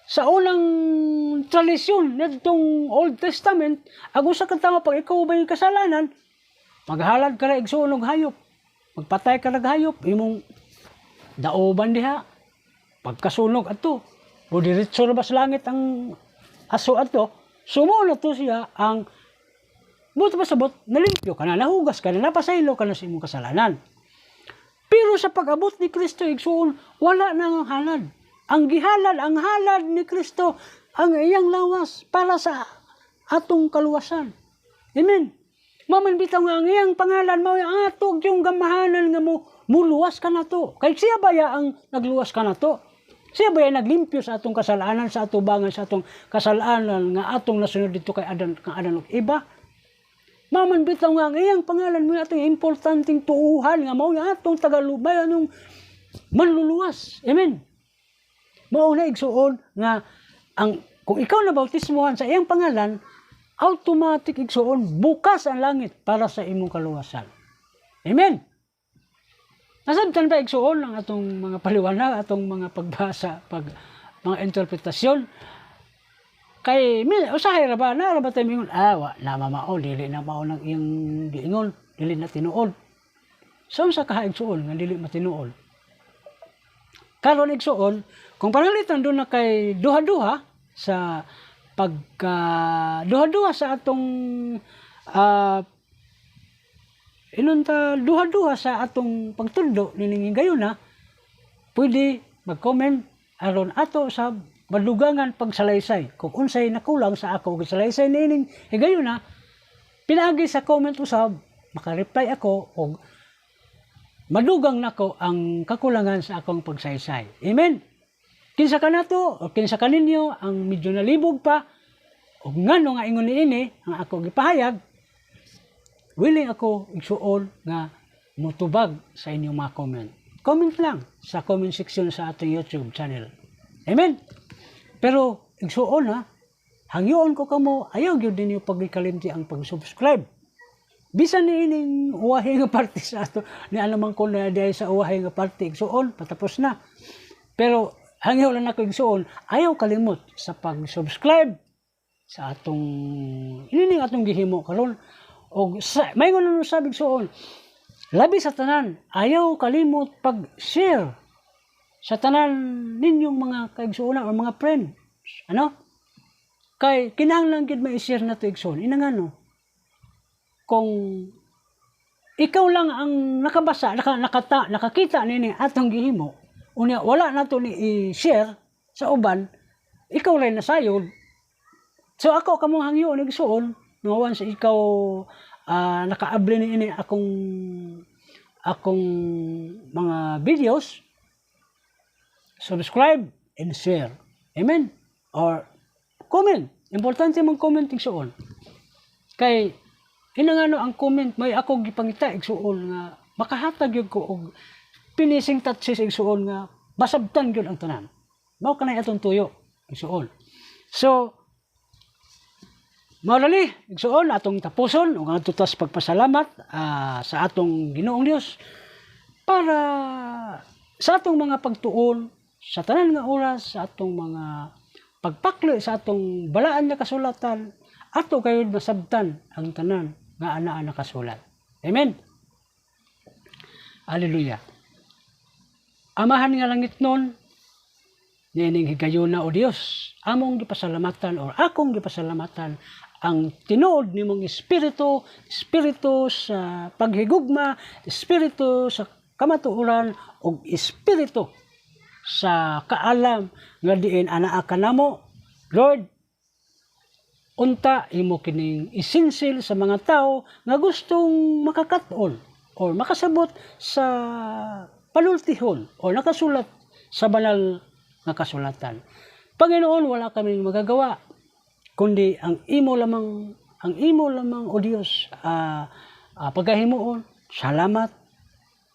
sa unang tradisyon nitong Old Testament, ang usa ka tawo, pag ikaw ba yung kasalanan, maghalad ka ra, igsuon, og hayop. Magpatay ka rag hayop, imong daoban diha. Pagkasunog ato, o diretso ra ba sa langit ang aso ato, sumo na to siya ang buot pasabot, nalimpyo ka na, nahugas ka na, napasaylo ka na sa imong kasalanan. Pero sa pag-abot ni Kristo, igsuon, wala na ang halad. Ang gihalad, ang halad ni Kristo, ang iyang lawas para sa atong kaluwasan. Amen. Maman bitaw nga ang iyang pangalan mao ang ato yung gamahanan nga mo muluwas ka na to. Kay siya baya ang nagluwas ka na to. Siya baya naglimpyo sa atong kasalanan, sa atubangan sa atong kasalanan nga atong nasunod dito kay Adan, kang Adan ug Eva. Maman bitaw nga ang iyang pangalan mo atong importanteng tuuhan nga mao nga atong tagalubay anong manluluwas. Amen. Mao na, igsuon, nga ang kung ikaw na bautismohan sa iyang pangalan, automatic, igsuon, bukas ang langit para sa imong kaluwasan. Amen. Nasabtan ba, igsuon, ang atong mga paliwanag, atong mga pagbasa, pag mga interpretasyon? Kay usahay ra ba na ra ba tayo mingon, ah, wa na mamao, dili na mao nang iyang giingon, dili na tinuod. So unsa ka, igsuon, nga dili matinuod? Karon, igsuon, kung pananglitan doon na kay duha-duha sa pagka duha-duha sa atong inunta duha-duha sa atong pagtundo nining gayon na, pwede mag-comment aron ato sa madugangan pagsalaysay kung unsay nakulang sa ako gisalaysay niining higayon na. Pinaagi sa comment usab, maka-reply ako og Madugang nako ang kakulangan sa akong pagsaysay. Amen. Kinsa ka nato o kinsa kaninyo ang medyo nalibog pa og ngano nga ingon niini ang ako gipahayag, willing ako, igsuon, nga mutubag sa inyong mga comment. Comment lang sa comment section sa ating YouTube channel. Amen. Pero igsuon ha, hangyoon ko kamo, ayaw gyud ninyo pagkalimti ang pag-subscribe. Bisan ni ining uwahi nga parte sa ato, ni ano man ko na diay sa uwahi nga parte, igsuon, patapos na. Pero hangyo lang ako, igsuon, ayaw kalimot sa pag-subscribe sa atong inining atong gihimo karon. Og sa maingon na sabi, igsuon, labi sa tanan, ayaw kalimot pag-share sa tanan ninyong mga kaigsuonan o mga friend. Ano? Kay kinahanglan gid ma-share na to, igsoon. Inangano? Kung ikaw lang ang nakabasa, nakakita nini atong gihimo, unya wala na to ni i-share sa uban, ikaw rin nasayod. So ako kamong hangyoon, igsuon, no once ikaw nakaabli ni ini akong akong mga videos, subscribe and share. Amen? Or comment. Importante mang comment, igsuon. Kay inangano ang comment may ako gipangita, igsuon, nga makahatag gyud ko og finishing touches, igsuon, nga masabtan gyud ang tanan. Mao kanay atong tuyo, igsuon. So mao lali, igsuon, atong tapuson ug adto tas pagpasalamat sa atong Ginoong Dios para sa atong mga pagtuon sa tanan nga oras, sa atong mga pagpaklo sa atong balaan nga kasulatan, ato kayo masabtan ang tanan nga anaa nakasulat. Amen. Hallelujah. Amahan nga langitnon, niining higayuna, o Dios, among gipasalamatan or akong gipasalamatan ang tinuod nimong espiritu, espiritu sa paghigugma, espiritu sa kamatuoran ug espiritu sa kaalam nga diin anaa kanamo. Lord, unta imo kining isinsil sa mga tao nga gustong makakat-on or makasabot sa panultihon o nakasulat sa banal nga kasulatan. Panginoon, wala kaming magagawa kundi ang imo lamang, o Dios, pagahimuon. Salamat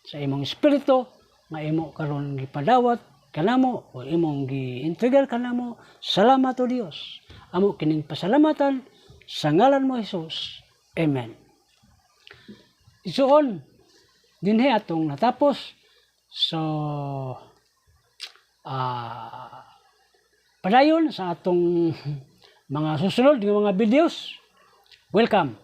sa imong espiritu nga imo karon gipadawat kanamo o imong gi-intrigar kanamo. Salamat, o Dios. Amo kining pasalamatan sa ngalan mo, Jesus. Amen. Igsuon, dinhi atong natapos. So padayon sa atong mga susunod nga mga videos. Welcome.